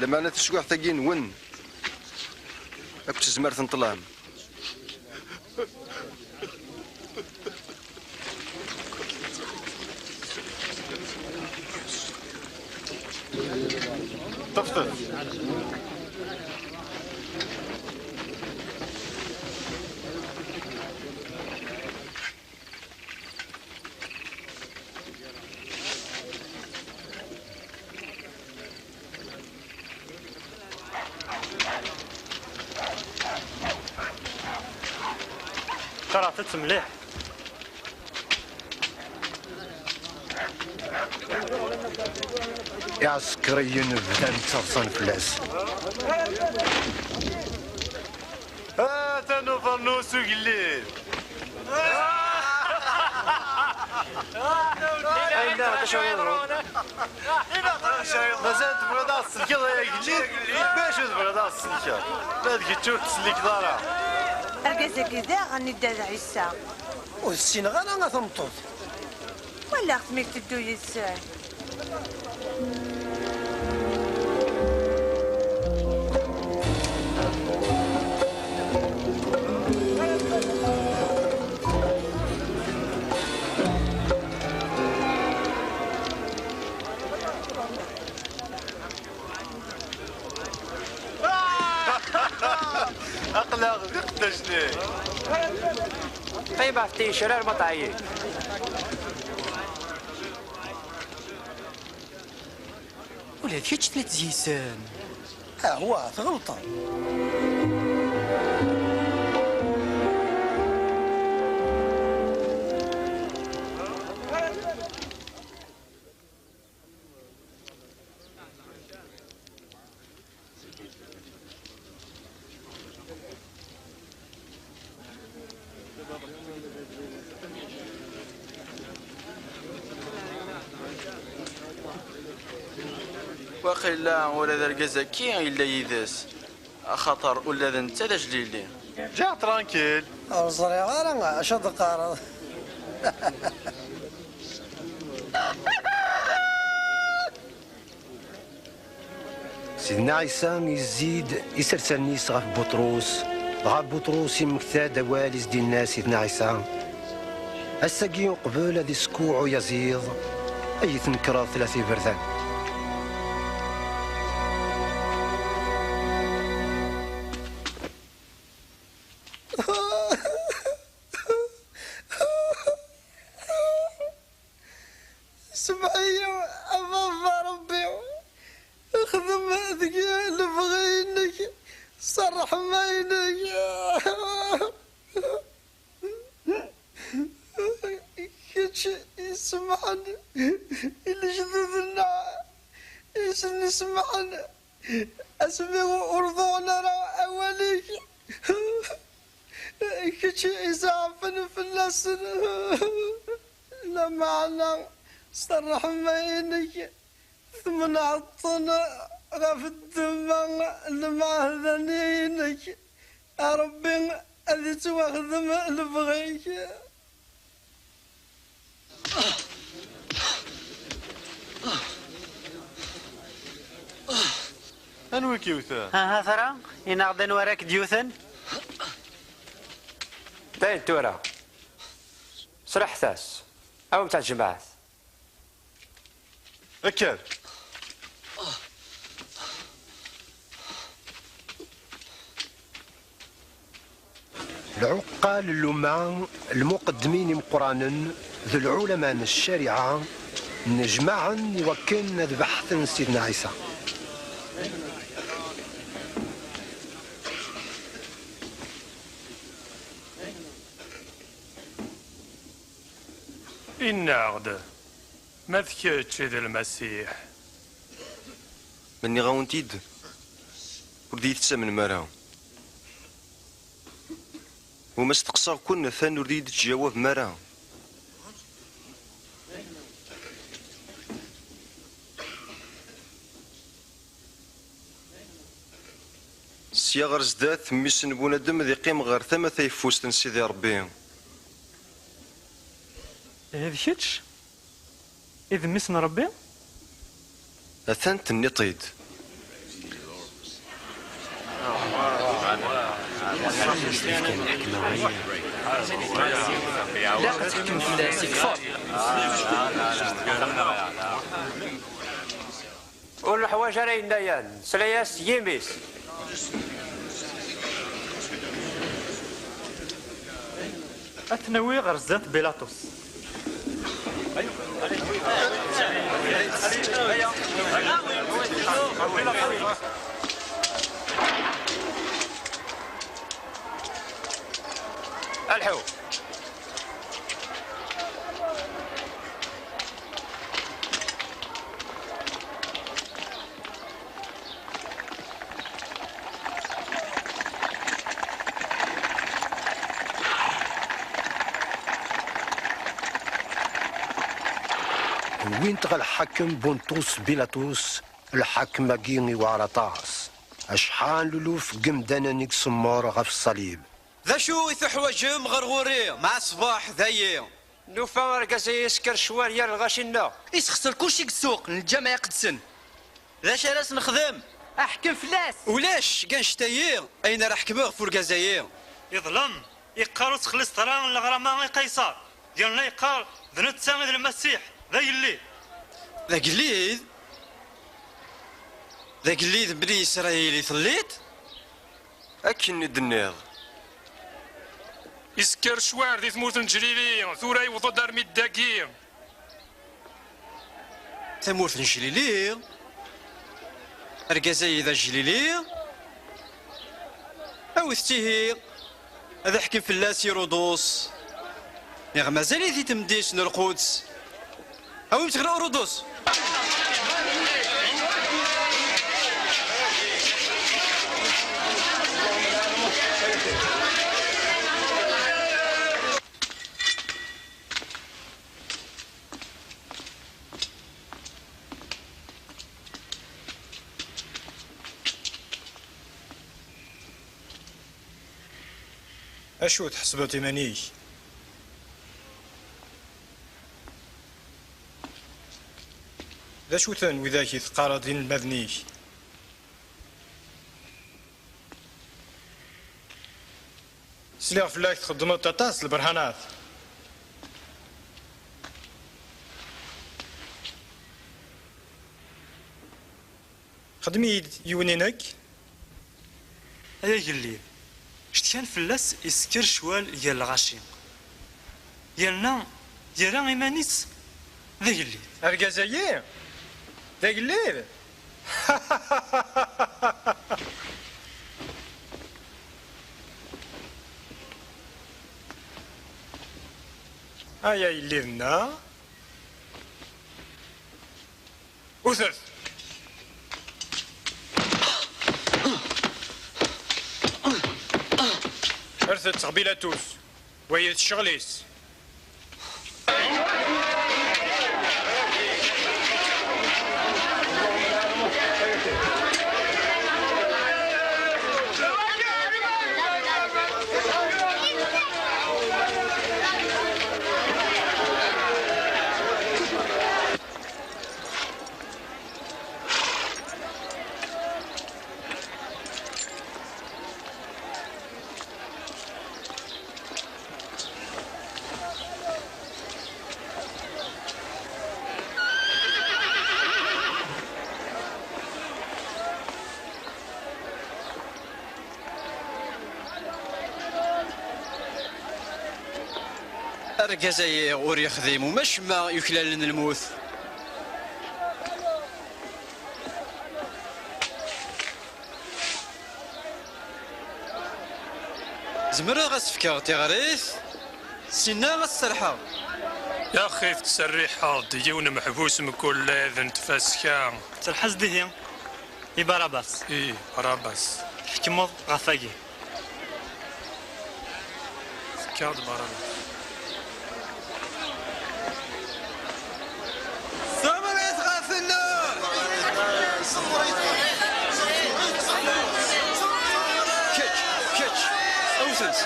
Lameɛna taswiɛt-agi nwen akk d tezmert n ṭṭlam. Ṭṭfet-t. Qerɛet-tt mliḥ. Iɛsekriyen bdan ttaḍsan fell-as. Atan ufarnu s ugellid. Mazal tebɣiḍ ad ɣ-tsellkeḍ ay agellid? Bacu tebɣiḍ ad ɣ-tsellkeḍ? Ma d kečč ur tettsellikeḍ ara. Argaz-agi daɣen i Dda Ɛisa. Ur ssineɣ ara a tameṭṭut. Walaɣ-t mi tteddu yid-sen. Aql-aɣ d iqeddacen-ik. Qqim ɣef tincir arma teɛyiḍ. Ula d kečč telliḍ yis-sen. Ahwa, tɣelṭeḍ. Waqila ula d argaz-agi yella yid-s, axaṭer ula d netta d ajlili. Ǧǧiɣ tranquille. Ur ẓriɣ ara acu ad d-teqqareḍ. Sidna Ɛisa izzi-d isersan-is ɣef Buṭrus, dɣa Buṭrus immekta-d awal i s-d-inna Sidna Ɛisa: Ass-agi uqbel ad iskuɛ uyaziḍ, ad iyi-tnekreḍ tlata iberdan. Semmeḥ-iyi a baba Ṛebbi, xdem deg-i lebɣi-inek s ṛṛeḥma-inek. Kečč i isemḥen i lejdud-nneɣ, i sen-isemḥen asmi ur ḍuɛen ara awal-ik. Kečč i izeɛfen fell-asen, lameɛna s ṛṛeḥma-inek tmenɛeḍ-ten ɣef ddemma n lmeɛdani-inek. A Ṛebbi, ad ittwaxdem lebɣi-k. Anwa i k-yewten? Aha tura, ini-aɣ-d anwa ara k-d-yewten. Dayen tura, sraḥet-as, awimt-tt ɣer tejmaɛt. Kker! Lɛuqqal n lumma, lmuqeddmin imeqqranen d lɛulama n ccariɛa, Nnejmaɛen i wakken ad beḥten Sidna Ɛisa. Inna-aɣ-d, ma d kečč i d Lmasiḥ. Ma nniɣ-awen-t-id, ur d-iyi-tettamnem ara. Uma steqsaɣ-ken, atan ur d-iyi-d-tettjawabem ara. Sya ɣer zdat, mmi-s n bunadem ad iqqim ɣer tama tayeffust n Sidi Ṛebbi. Ihi d kečč i d mmi-s n Ṛebbi? Atan tenniḍ-t-id. Ilaq ad teḥkem fell-as, ikfer. Ur neḥwaǧ ara yenna-yan, nesla-yas s yimi-s. Ad t-nawi ɣer zdat Bilaṭus. Alḥu. Wwin-t ɣer lḥakem Bunṭus Bilaṭus. Lḥakem-agi iwɛer aṭas, acḥal n luluf n yemdanen i isemmer ɣef ṣṣalib. D acu i tuḥwaǧem ɣer ɣur-i? Mɛa ṣṣbeḥ dayi. Nufa argaz-agi yesker ccwal gar lɣaci-nneɣ. Isexser kulci deg ssuq n lǧameɛ iqedsen. D acu ara s-nexdem? Aḥkem fell-as! Ulac deg annect-ayi ayen ara ḥekmeɣ ɣef urgaz-ayi. Iḍlem, iqqar ur ttxelliṣet ara leɣrama i Qayṣer, yerna yeqqar d netta i d Lmasiḥ, d agellid. D agellid? D agellid n Bni Isṛayil i telliḍ? Akken i d-tenniḍ. Isker ccwal di tmurt n Ǧlili, tura yewweḍ-d armi d dagi. Tamurt n Ǧlili? Argaz-ayi d aǧlili? Awit-t ihi, ad iḥkem fell-as Irudus. Niɣ mazal-it i temdint n Lquds. Awim-t ɣer Urudus. Acu tḥesbeḍ iman-ik? D acu-ten widak i teqqareḍ d inelmaden-ik? Sliɣ fell-ak txeddmeḍ aṭas n lberhanat. Xdem-iyi-d yiwen i nekk. Ay agellid, cetkan fell-as isker ccwal gar lɣaci, yerna yerra iman-is d agellid. Argaz-ayi d agellid? Ay agellid-nneɣ. Wtet! Rret-t ɣer Bilatus, wayi d ccɣel-is. Argaz-ayi ur yexdim uma acemma yuklalen lmut. Zemreɣ ad s-fkeɣ tiɣrit? Sinna ad s-serḥeɣ. Yaxi tettserriḥeḍ-d yiwen meḥbus mkul lɛid n tfaska. Serḥ-as dihi i Barabas. I Barabas. Tḥekmeḍ ɣef wagi. Fkeɣ-d Barabas. Semrit ɣef Lluḥ! Kečč, kečč, awet-tt.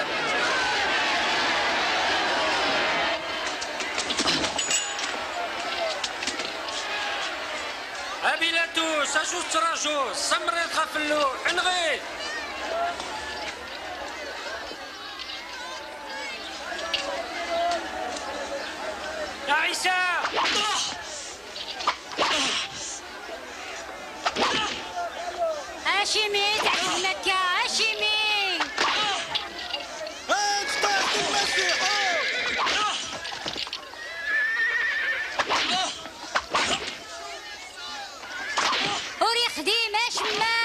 A Bilatus, acu tettrajuḍ? Semrit ɣef Lluḥ, enɣi-t! A Ɛisa! Acimi i tɛeǧbem akka? Acimi? Ad teṭṭeṣ Lmasiḥ! Ur yexdim acemma!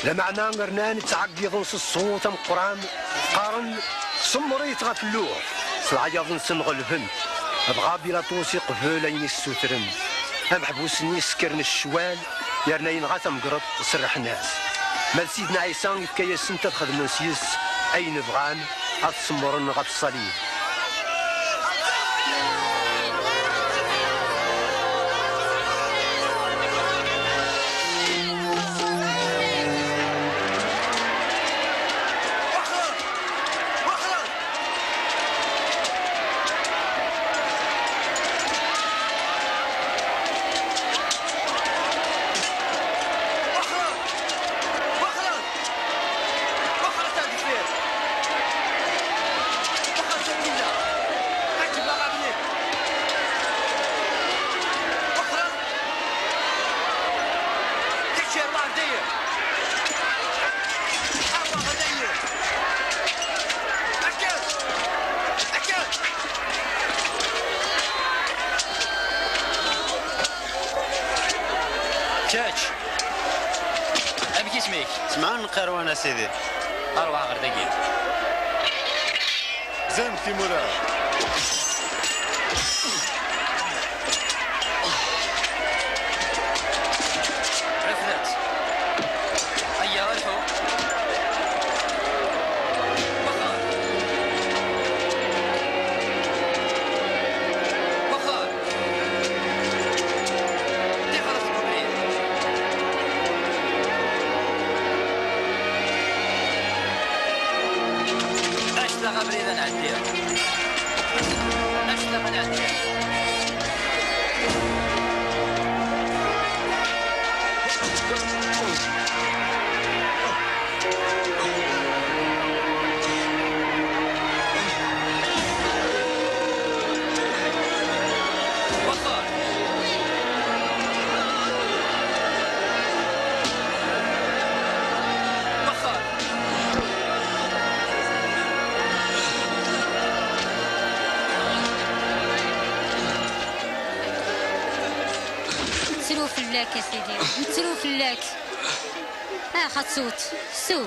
Lameɛna rnan ttɛeggiḍen s ṣṣut ameqqran, qqaren: "Semmerit ɣef Lluḥ!" S leɛyaḍ-nsen ɣelben, dɣa Bilaṭus iqbel ayen i ssutren. Ameḥbus-nni ssekren ccwal, yerna yenɣa tamegreḍt, serrḥen-as. Ma d Sidna Ɛisa yefka-yasen ad xedmen s yes ayen bɣan, ad semmren ɣef ṣṣalib. وخرج جميلة. عجب أغانيه. وخرج. كشير واحد داير. أربعة داير. أكل. أكل. كاتش. أمك اسمك؟ سمعان قروان سيدي. أربعة غير دقيقة. زين تيمورا. رفدت. هيا، الحو. وخر. وخر. دي خلاص الكوبري. أشتغل بريد نعديها. أشتغل نعديها. Nettru fell-ak, a Sidi, nettru fell-ak. Ax, ad tewweḍ, sew.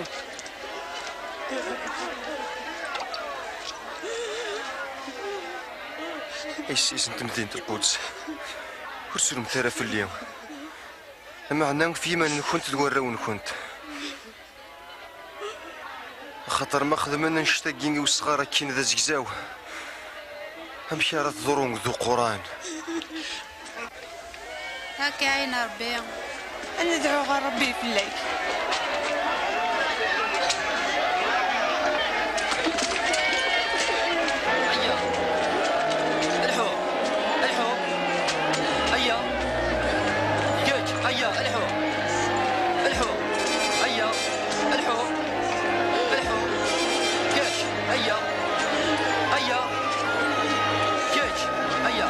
Ay ssis n temdint n Lquds, ur ttrumt ara fell-i, lameɛna ɣef yiman-nkent d warraw-nkent. Axaṭer ma xedmen annect-agi i wesɣar akkin d azegzaw, amek ara teḍru d uquran? Ad k-iɛin Ṛebbi. Ad nedɛu ɣer Ṛebbi fell-ak. Aya. Lḥu. Lḥu. Aya. Kečč. Aya. Lḥu. Lḥu. Aya. Lḥu. Lḥu. Kečč. Aya. Aya. Kečč. Aya.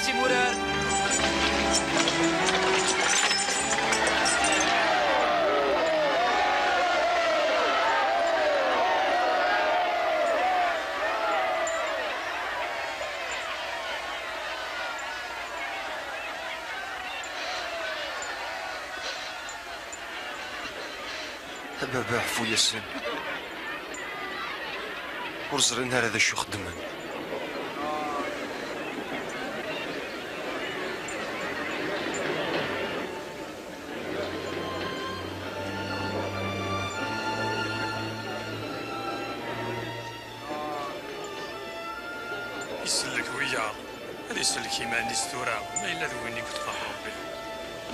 Timurar. A baba, ɛfu-yasen. Ur ẓrin ara d acu xeddmen. Isellek wiyaḍ, ad isellek iman-is tura, ma yella d win i yeṭṭfen Ṛebbi.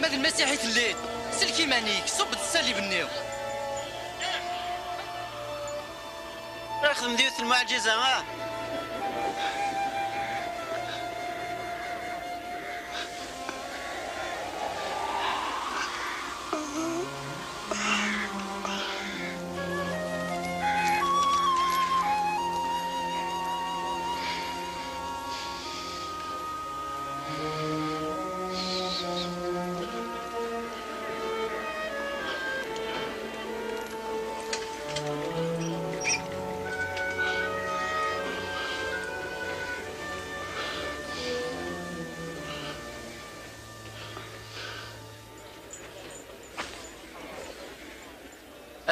Ma d lmasiḥ i telliḍ, sellek iman-ik, ṣubb-d ṣṣalib-nni. Xdem-d yiwet n lmuɛǧiza, ah!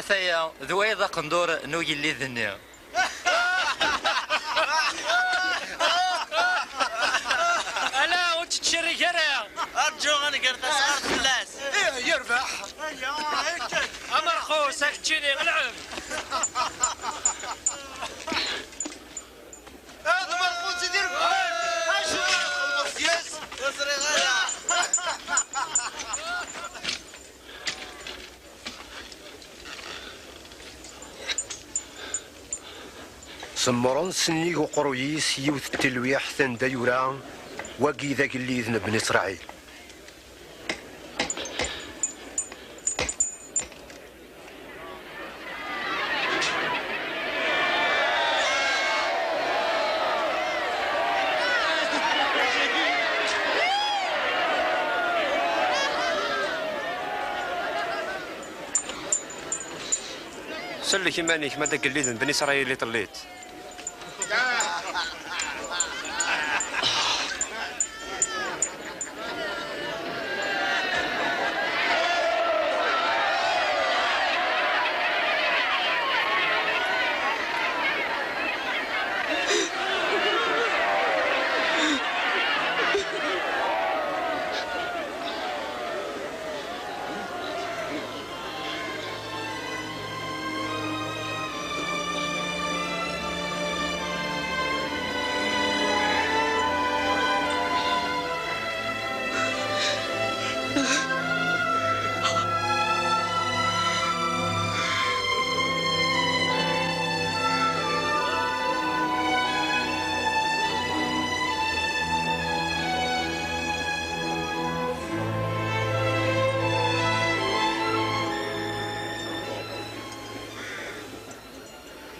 Ataya, d wayeḍ aqendur n ugellid-nni. Ala, ur ttcerrig ara! Arǧu ad nger tasɣart fell-as! Ih, yerbeḥ! Amerxus, a keččini, lɛeb! Ad Merxus i d-irebḥen! Acu ara txedmeḍ yes? Ur ẓriɣ ara! Semmren sennig uqerruy-is yiwet n telwiḥt anda yura: "Wagi d agellid n Bni Sraɛil." Sellek iman-ik, ma d agellid n Bni Isṛayil i telliḍ.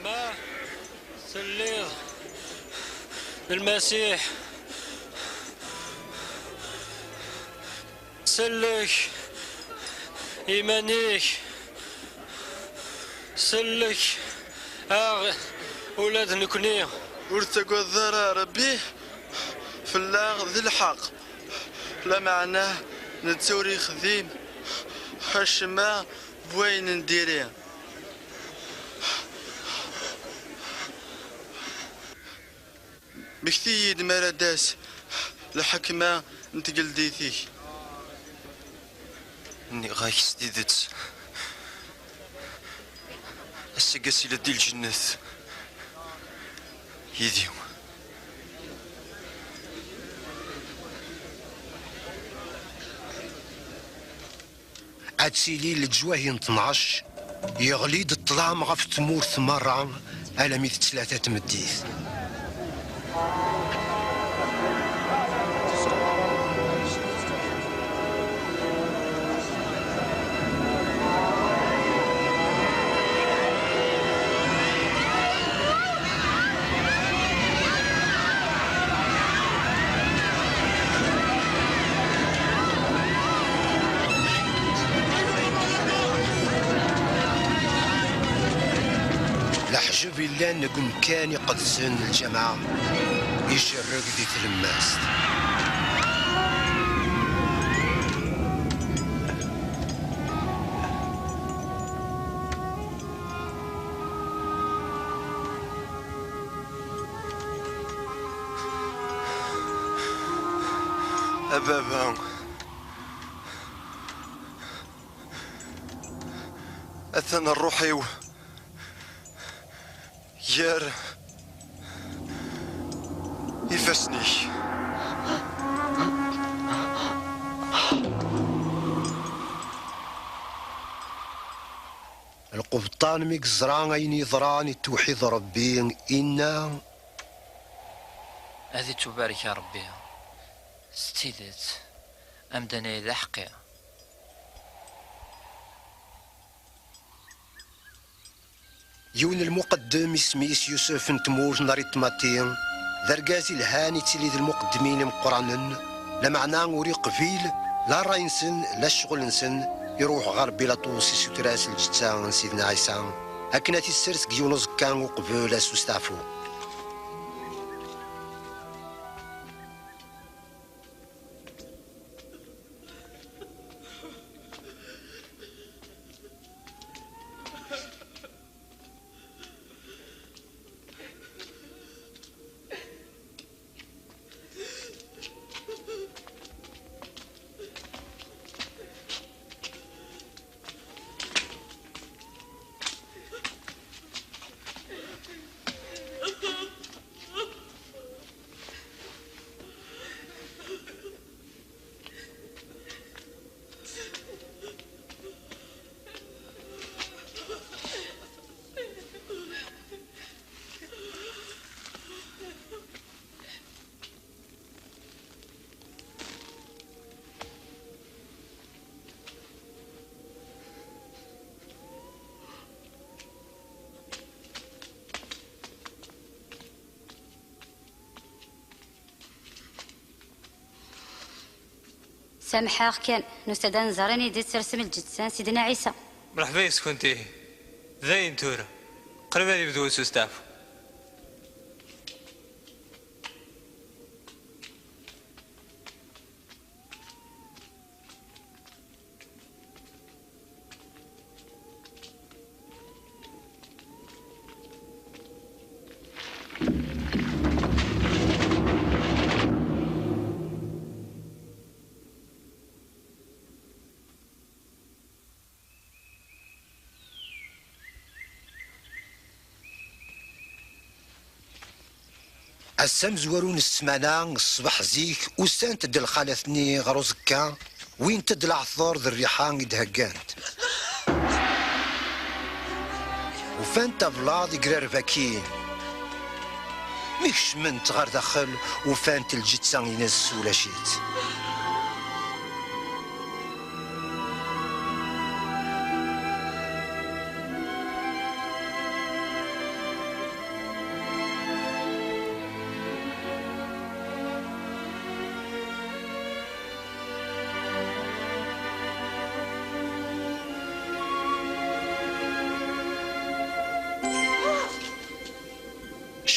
Ma telliḍ d Lmasiḥ, sellek iman-ik, sellek-aɣ ula d nekni. Ur tettagadeḍ ara Ṛebbi, fell-aɣ d lḥeqq, lameɛna netta ur yexdim acemma n wayen n diri. Mmekti-yi-d mi ara d-tas lḥekma n tgeldit-ik. Nniɣ-ak s tidet, ass-agi ad tiliḍ di lǧennet yid-i. Ad tili leǧwahi n tnac, yeɣli-d ṭṭlam ɣef tmurt merra almi d ttlata tmeddit. Llan deg umkan iqedsen n lǧameɛ, ijerreg di tlemmast. A baba, atan ṛṛuḥ-iw gar ifassen-ik. Lqebṭan mi yeẓra ayen yeḍran i tewḥid Ṛebbi, inna: Ad ittubarek Ṛebbi s tidet, amdan-ayi d aḥeqqi. Yiwen n lmuqeddem isem-is Yusef n tmurt n Ariṭmati, d argaz ilhan, ittili d lmuqeddmin imeqqranen, lameɛna ur iqbil la ṛṛay-nsen la ccɣel-nsen, iruḥ ɣer Bilaṭus isuter-as lǧetta n Sidna Ɛisa akken ad t-issers deg yiwen uẓekka uqbel ad s-usteɛfu. Samḥ-aɣ kan, nusa-d ad nẓer anida i d-tersem lǧetta n Sidna Ɛisa. Mreḥba yes-kent ihi. Dayen tura, qrib ad yebdu ususteɛfu. Ass amezwaru n ssmana, ṣṣbeḥ zik, usant-d lxalat-nni ɣer uẓekka, wwint-d leɛṭer d rriḥa i d-heggant. Ufant ablaḍ igrarbakin. Mi kecment ɣer daxel, ufant lǧetta-ines ulac-itt.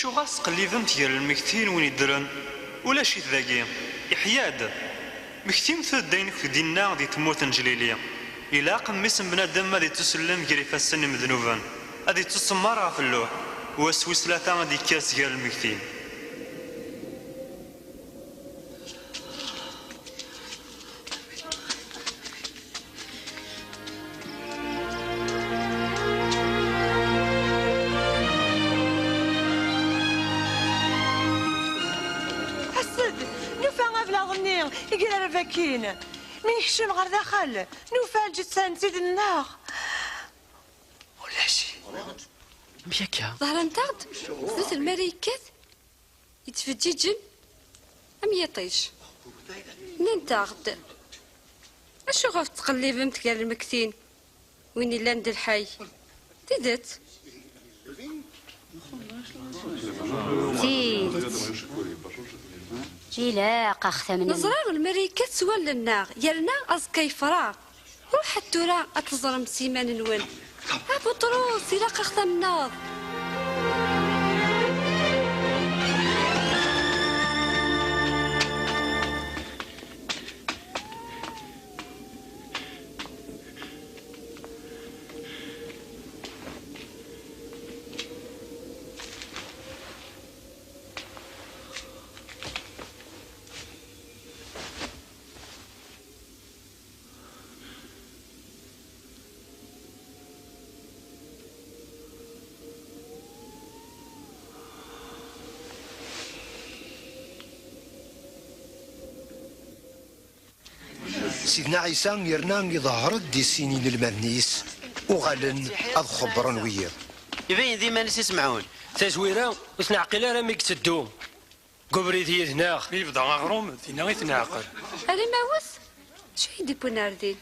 Acuɣer tettqellibemt gar lmegtin win yeddren? Ulac-it dagi, iḥya-d. Mektimt-d ayen i k-d-inna di tmurt n Ǧlili. Ilaq mmi-s n bnadem ad ittusellem gar ifassen n imednuben, ad ittusemmer ɣef lluḥ, u ass wis tlata ad d-yekker seg gar lmegtin. Ass-d, nufa ablaḍ-nni igrareb akkin. Mi nekcem ɣer daxel, nufa lǧetta n tid-nneɣ. Ulac-it. Amek akka? Ḍehrent-aɣ-d sdat lmalayekkat yettfeǧǧiǧen am yiṭij. Nnant-aɣ-d: Acuɣer tettqellibemt gar lmegtin, win illan d lḥay? Tidet. Tidet. Ilaq ad ɣ-tamnem. Neẓra lmalayekkat s wallen-nneɣ, yerna aẓekka yefreɣ. Ruḥet tura ad teẓrem s yiman-nwen. A Buṭrus, ilaq ad ɣ-tamneḍ. Sidna Ɛisa yerna iḍehher-d i sin inelmaden-is, uɣalen ad xebbren wiyiḍ. Ibayen d iman-is i Semɛun. Tazwira, ur t-neɛqil ara mi yetteddu deg ubrid yid-neɣ. Mi yebda aɣrum, dinna i t-neɛqel. Ar imawes? Acu i d-iwwin ar din?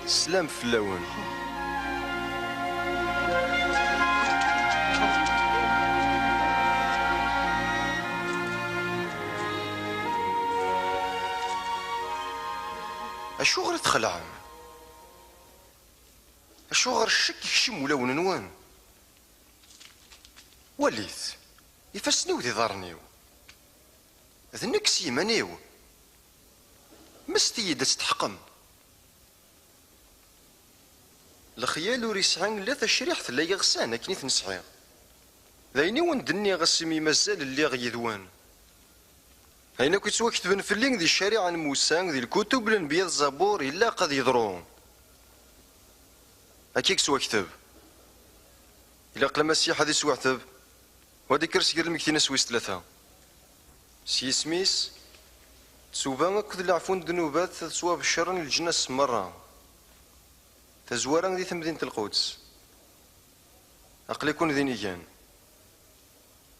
Slam fell-awen. Acuɣer i txelɛem? Acuɣer ccek ikcem ulawen-nwen? Walit, ifassen-iw d iḍarren-iw. D nekk s yiman-iw. Mest-iyi-d ad tḥeqqem. Lexyal ur yesɛi la tacriḥt la iɣsan akken i ten-sɛiɣ. D ayen i wen-d-nniɣ asmi mazal lliɣ yid-wen. Ayen akk yettwaketben fell-i di ccariɛa n Musa, di lkutub n lenbiya d Zabur, ilaq ad yeḍru. Akka i yettwakteb. Ilaq Lmasiḥ ad isweɛteb, u ad ikker sger lmegtin ass wis tlata. S yisem-is, ttuba akked leɛfu n ddnubat ad ttwabeccren leǧnas merra. Tazwara di temdint n Lquds. Aql-iken d inigan.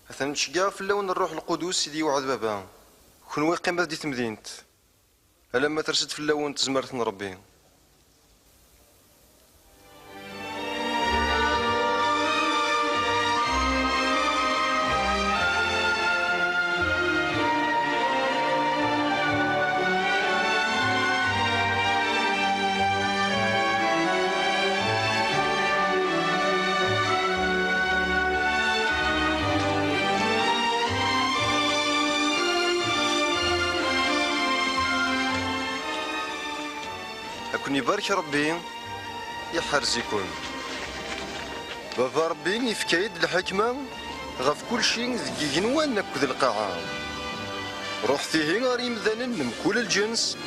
Atan ttceggiɛeɣ fell-awen Rruḥ Lqudus i d-yewɛed Baba. Kenwi qqimet di temdint, alamma ters-d fell-awen tezmert n Ṛebbi. Ad ken-ibarek Ṛebbi, iḥerz-iken. Baba Ṛebbi yefka-yi-d lḥekma ɣef kulci deg igenwan akked lqaɛa. Ruḥet ihi ɣer yimdanen n mkul lǧens,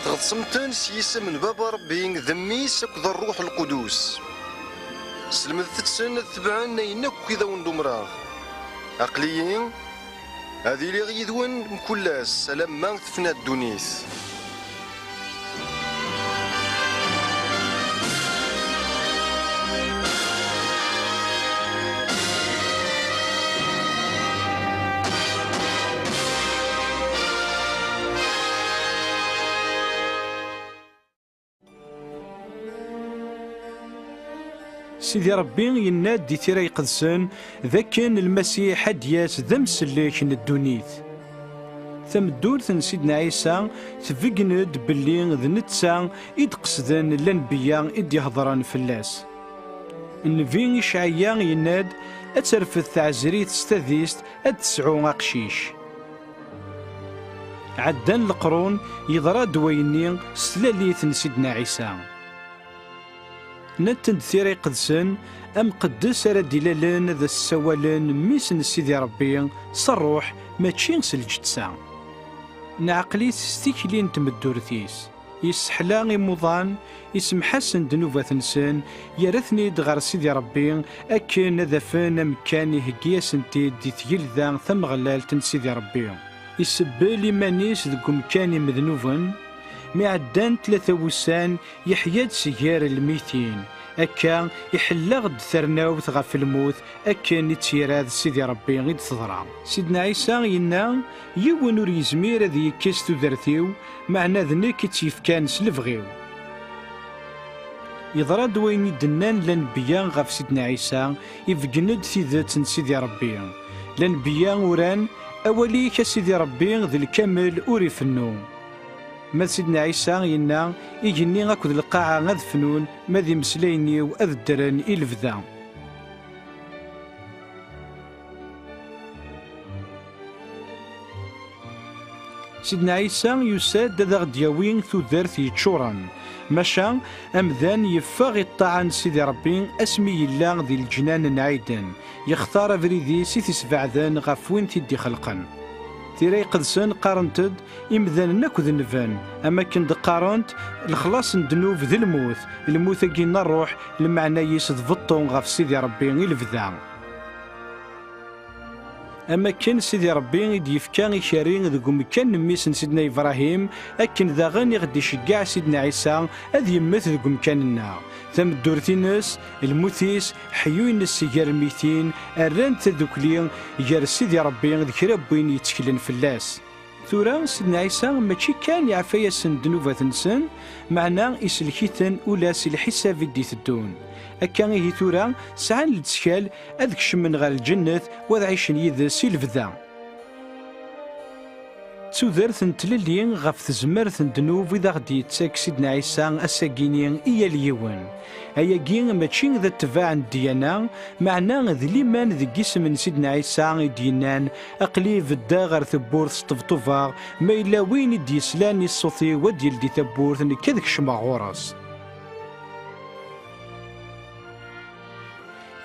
tɣeḍsem-ten s yisem n Baba Ṛebbi, d Mmi-s akked Ṛṛuḥ Lqudus. Slemdet-sen ad tebɛen ayen akk i d awen-d-umreɣ. Aql-iyi ad iliɣ yid-wen mkul ass alamma tefna ddunit. Sidi Ṛebbi yenna-d di Tira Iqedsen d akken Lmasiḥ ad d-yas d amsellek n ddunit. Tameddurt n Sidna Ɛisa tbeggen-d belli d netta i d-qesden lanbeyya i d-ihedṛen fell-as. Nnbi Icɛaya yenna-d ad terfed teɛzrit s tadist ad tesɛu aqcic. Ɛeddan leqrun, yeḍra-d wayenni s tlalit n Sidna Ɛisa. Nnant-d Tira Iqedsen, amqeddes ara d-ilalen ad as-ssawalen mmi-s n Sidi Ṛebbi s ṛṛuḥ, mačči s lǧetta. Neɛqel-it s tikli n tmeddurt-is. Yesseḥla imuḍan, isemḥ-asen ddnubat-nsen, yerra-ten-id ɣer Sidi Ṛebbi akken ad afen amekkan iheggi-asen-t-id di tgelda tameɣlalt n Sidi Ṛebbi. Isebbel iman-is deg umkan imednuben, mi ɛeddan tlata wussan, yeḥya-d si gar lmitin. Akka, iḥelleɣ-d tarnawt ɣef lmut, akken i tt-irad Sidi Ṛebbi i d-teḍra. Sidna Ɛisa yenna, yiwen ur yezmir ad yekkes tudert-iw, meɛna d nekk i tt-yefkan s lebɣi-w. Yeḍra-d wayen i d-nnan lanbeyya ɣef Sidna Ɛisa, ibeggen-d tidet n Sidi Ṛebbi. Lanbeyya uran, awal-ik a Sidi Ṛebbi d lkamel ur ifennu. Ma d Sidna Ɛisa yenna, igenni akked lqaɛa ad fnun, ma d imeslayen-iw ad ddren i lebda. Sidna Ɛisa yusa-d ad aɣ-d-yawi tudert yeččuren, maca amdan yeffeɣ i ṭṭaɛa n Sidi Ṛebbi asmi yella di leǧnan n Ɛiden, yextar abrid-is i t-isbeɛden ɣef win t-id-ixelqen. Tira Iqedsen qqarent-d: imdanen akk denben, am akken d-qqarent: lexlaṣ n ddnub d lmut, lmut-agi n ṛṛuḥ, lmeɛna-is d beṭṭu ɣef Sidi Ṛebbi i lebda. Am akken Sidi Ṛebbi i d-yefka ikerri deg umekkan n mmi-s n Sidna Ibrahim, akken daɣen i ɣ-d-iceggeɛ Sidna Ɛisa ad yemmet deg umkan-nneɣ. Tameddurt-ines, lmut-is, ḥeyyu-ines gar lmeytin, rran-d tadukli gar Sidi Ṛebbi d kra n win yetteklen fell-as. Tura, Sidna Ɛisa mačči kan iɛfa-yasen ddnubat-nsen, meɛna isellek-iten ula si lḥisab i d-iteddun. Akka ihi tura, sɛan lettkal ad kecmen ɣer lǧennet, u ad ɛicen yid-s i lebda. D tudert n tlelli ɣef tezmert n ddnub i d aɣ-d-yettak Sidna Ɛisa ass-agini i yal yiwen. Ayagi mačči d atbaɛ n ddyana, meɛna d liman deg yisem n Sidna Ɛisa i d-yennan: aql-i beddeɣ ɣer tewwurt sṭebṭubeɣ, ma yella win i d-yeslan i ṣṣut-iw ad d-yeldi tawwurt, nekk ad kecmeɣ ɣur-s.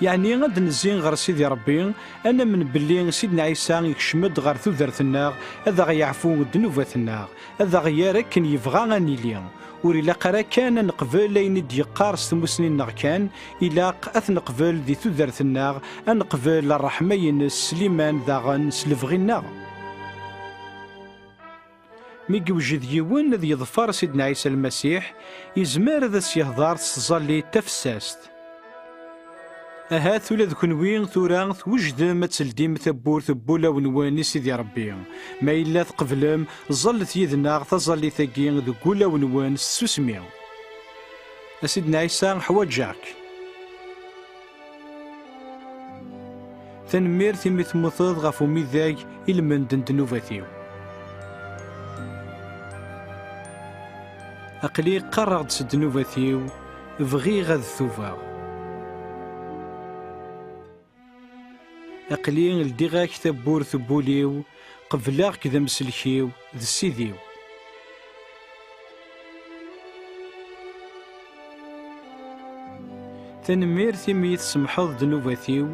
Yeɛni ad d-nezzi ɣer Sidi Ṛebbi, ad namen belli Sidna Ɛisa ikcem-d ɣer tudert-nneɣ, ad aɣ-yeɛfu ddnubat-nneɣ, ad aɣ-yerr akken yebɣa ad nili. Ur ilaq ara kan ad neqbel ayen i d-yeqqar s tmusni-nneɣ kan, ilaq ad t-neqbel di tudert-nneɣ, ad neqbel ṛṛeḥma-ines s liman daɣen s lebɣi-nneɣ. Mi yewjed yiwen ad yeḍfer Sidna Ɛisa Lmasiḥ, yezmer ad as-yehḍer s tẓallit tafessast. Ahat ula d kenwi tura twejdem ad teldim tawwurt n wulawen-nwen i Sidi Ṛebbi. Ma yella tqeblem, ẓallet yid-neɣ taẓallit-agi deg wulawen-nwen s tsusmi. A Sidna Ɛisa, ḥwaǧeɣ-k. Tanemmirt imi temmuteḍ ɣef umidag i lmend n ddnubat-iw. Aql-i qqareɣ-d s ddnubat-iw, bɣiɣ ad tubeɣ. Aql-i ldiɣ-ak tawwurt n wul-iw, qebleɣ-k d amsellek-iw, d Ssid-iw. Tanemmirt imi i tsemḥeḍ ddnubat-iw,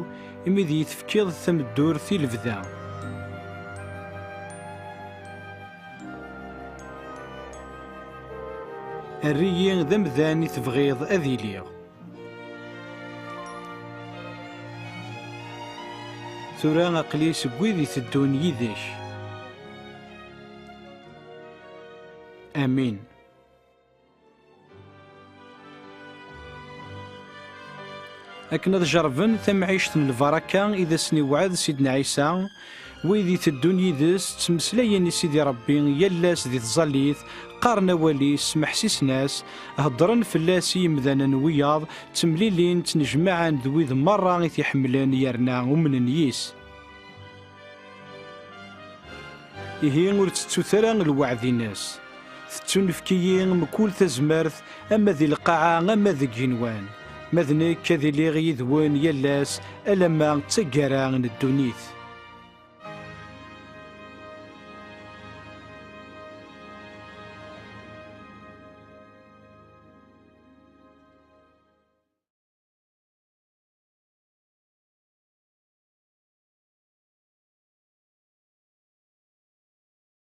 imi d iyi-tefkiḍ tameddurt i lebda. Err-iyi d amdan i tebɣiḍ ad iliɣ. Tura aql-i seg wid iteddun yid-k. Amin. Akken ad jerrben tamɛict n lbaraka i d asen-iwɛed Sidna Ɛisa, wid iteddun yid-s ttmeslayen i Sidi Ṛebbi yal ass di tẓallit, qqaren awal-is, smeḥsisen-as, heddren fell-as i yimdanen wiyaḍ, ttemlilin, ttnejmaɛen d wid merra i t-iḥemmlen yerna umnen yis. Ihi ur tettut ara lweɛd-ines. Tettunefk-iyi mkul tazmert, ama di lqaɛa ama deg yigenwan. Ma d nekk ad iliɣ yid-wen yal ass, alamma d taggara n ddunit.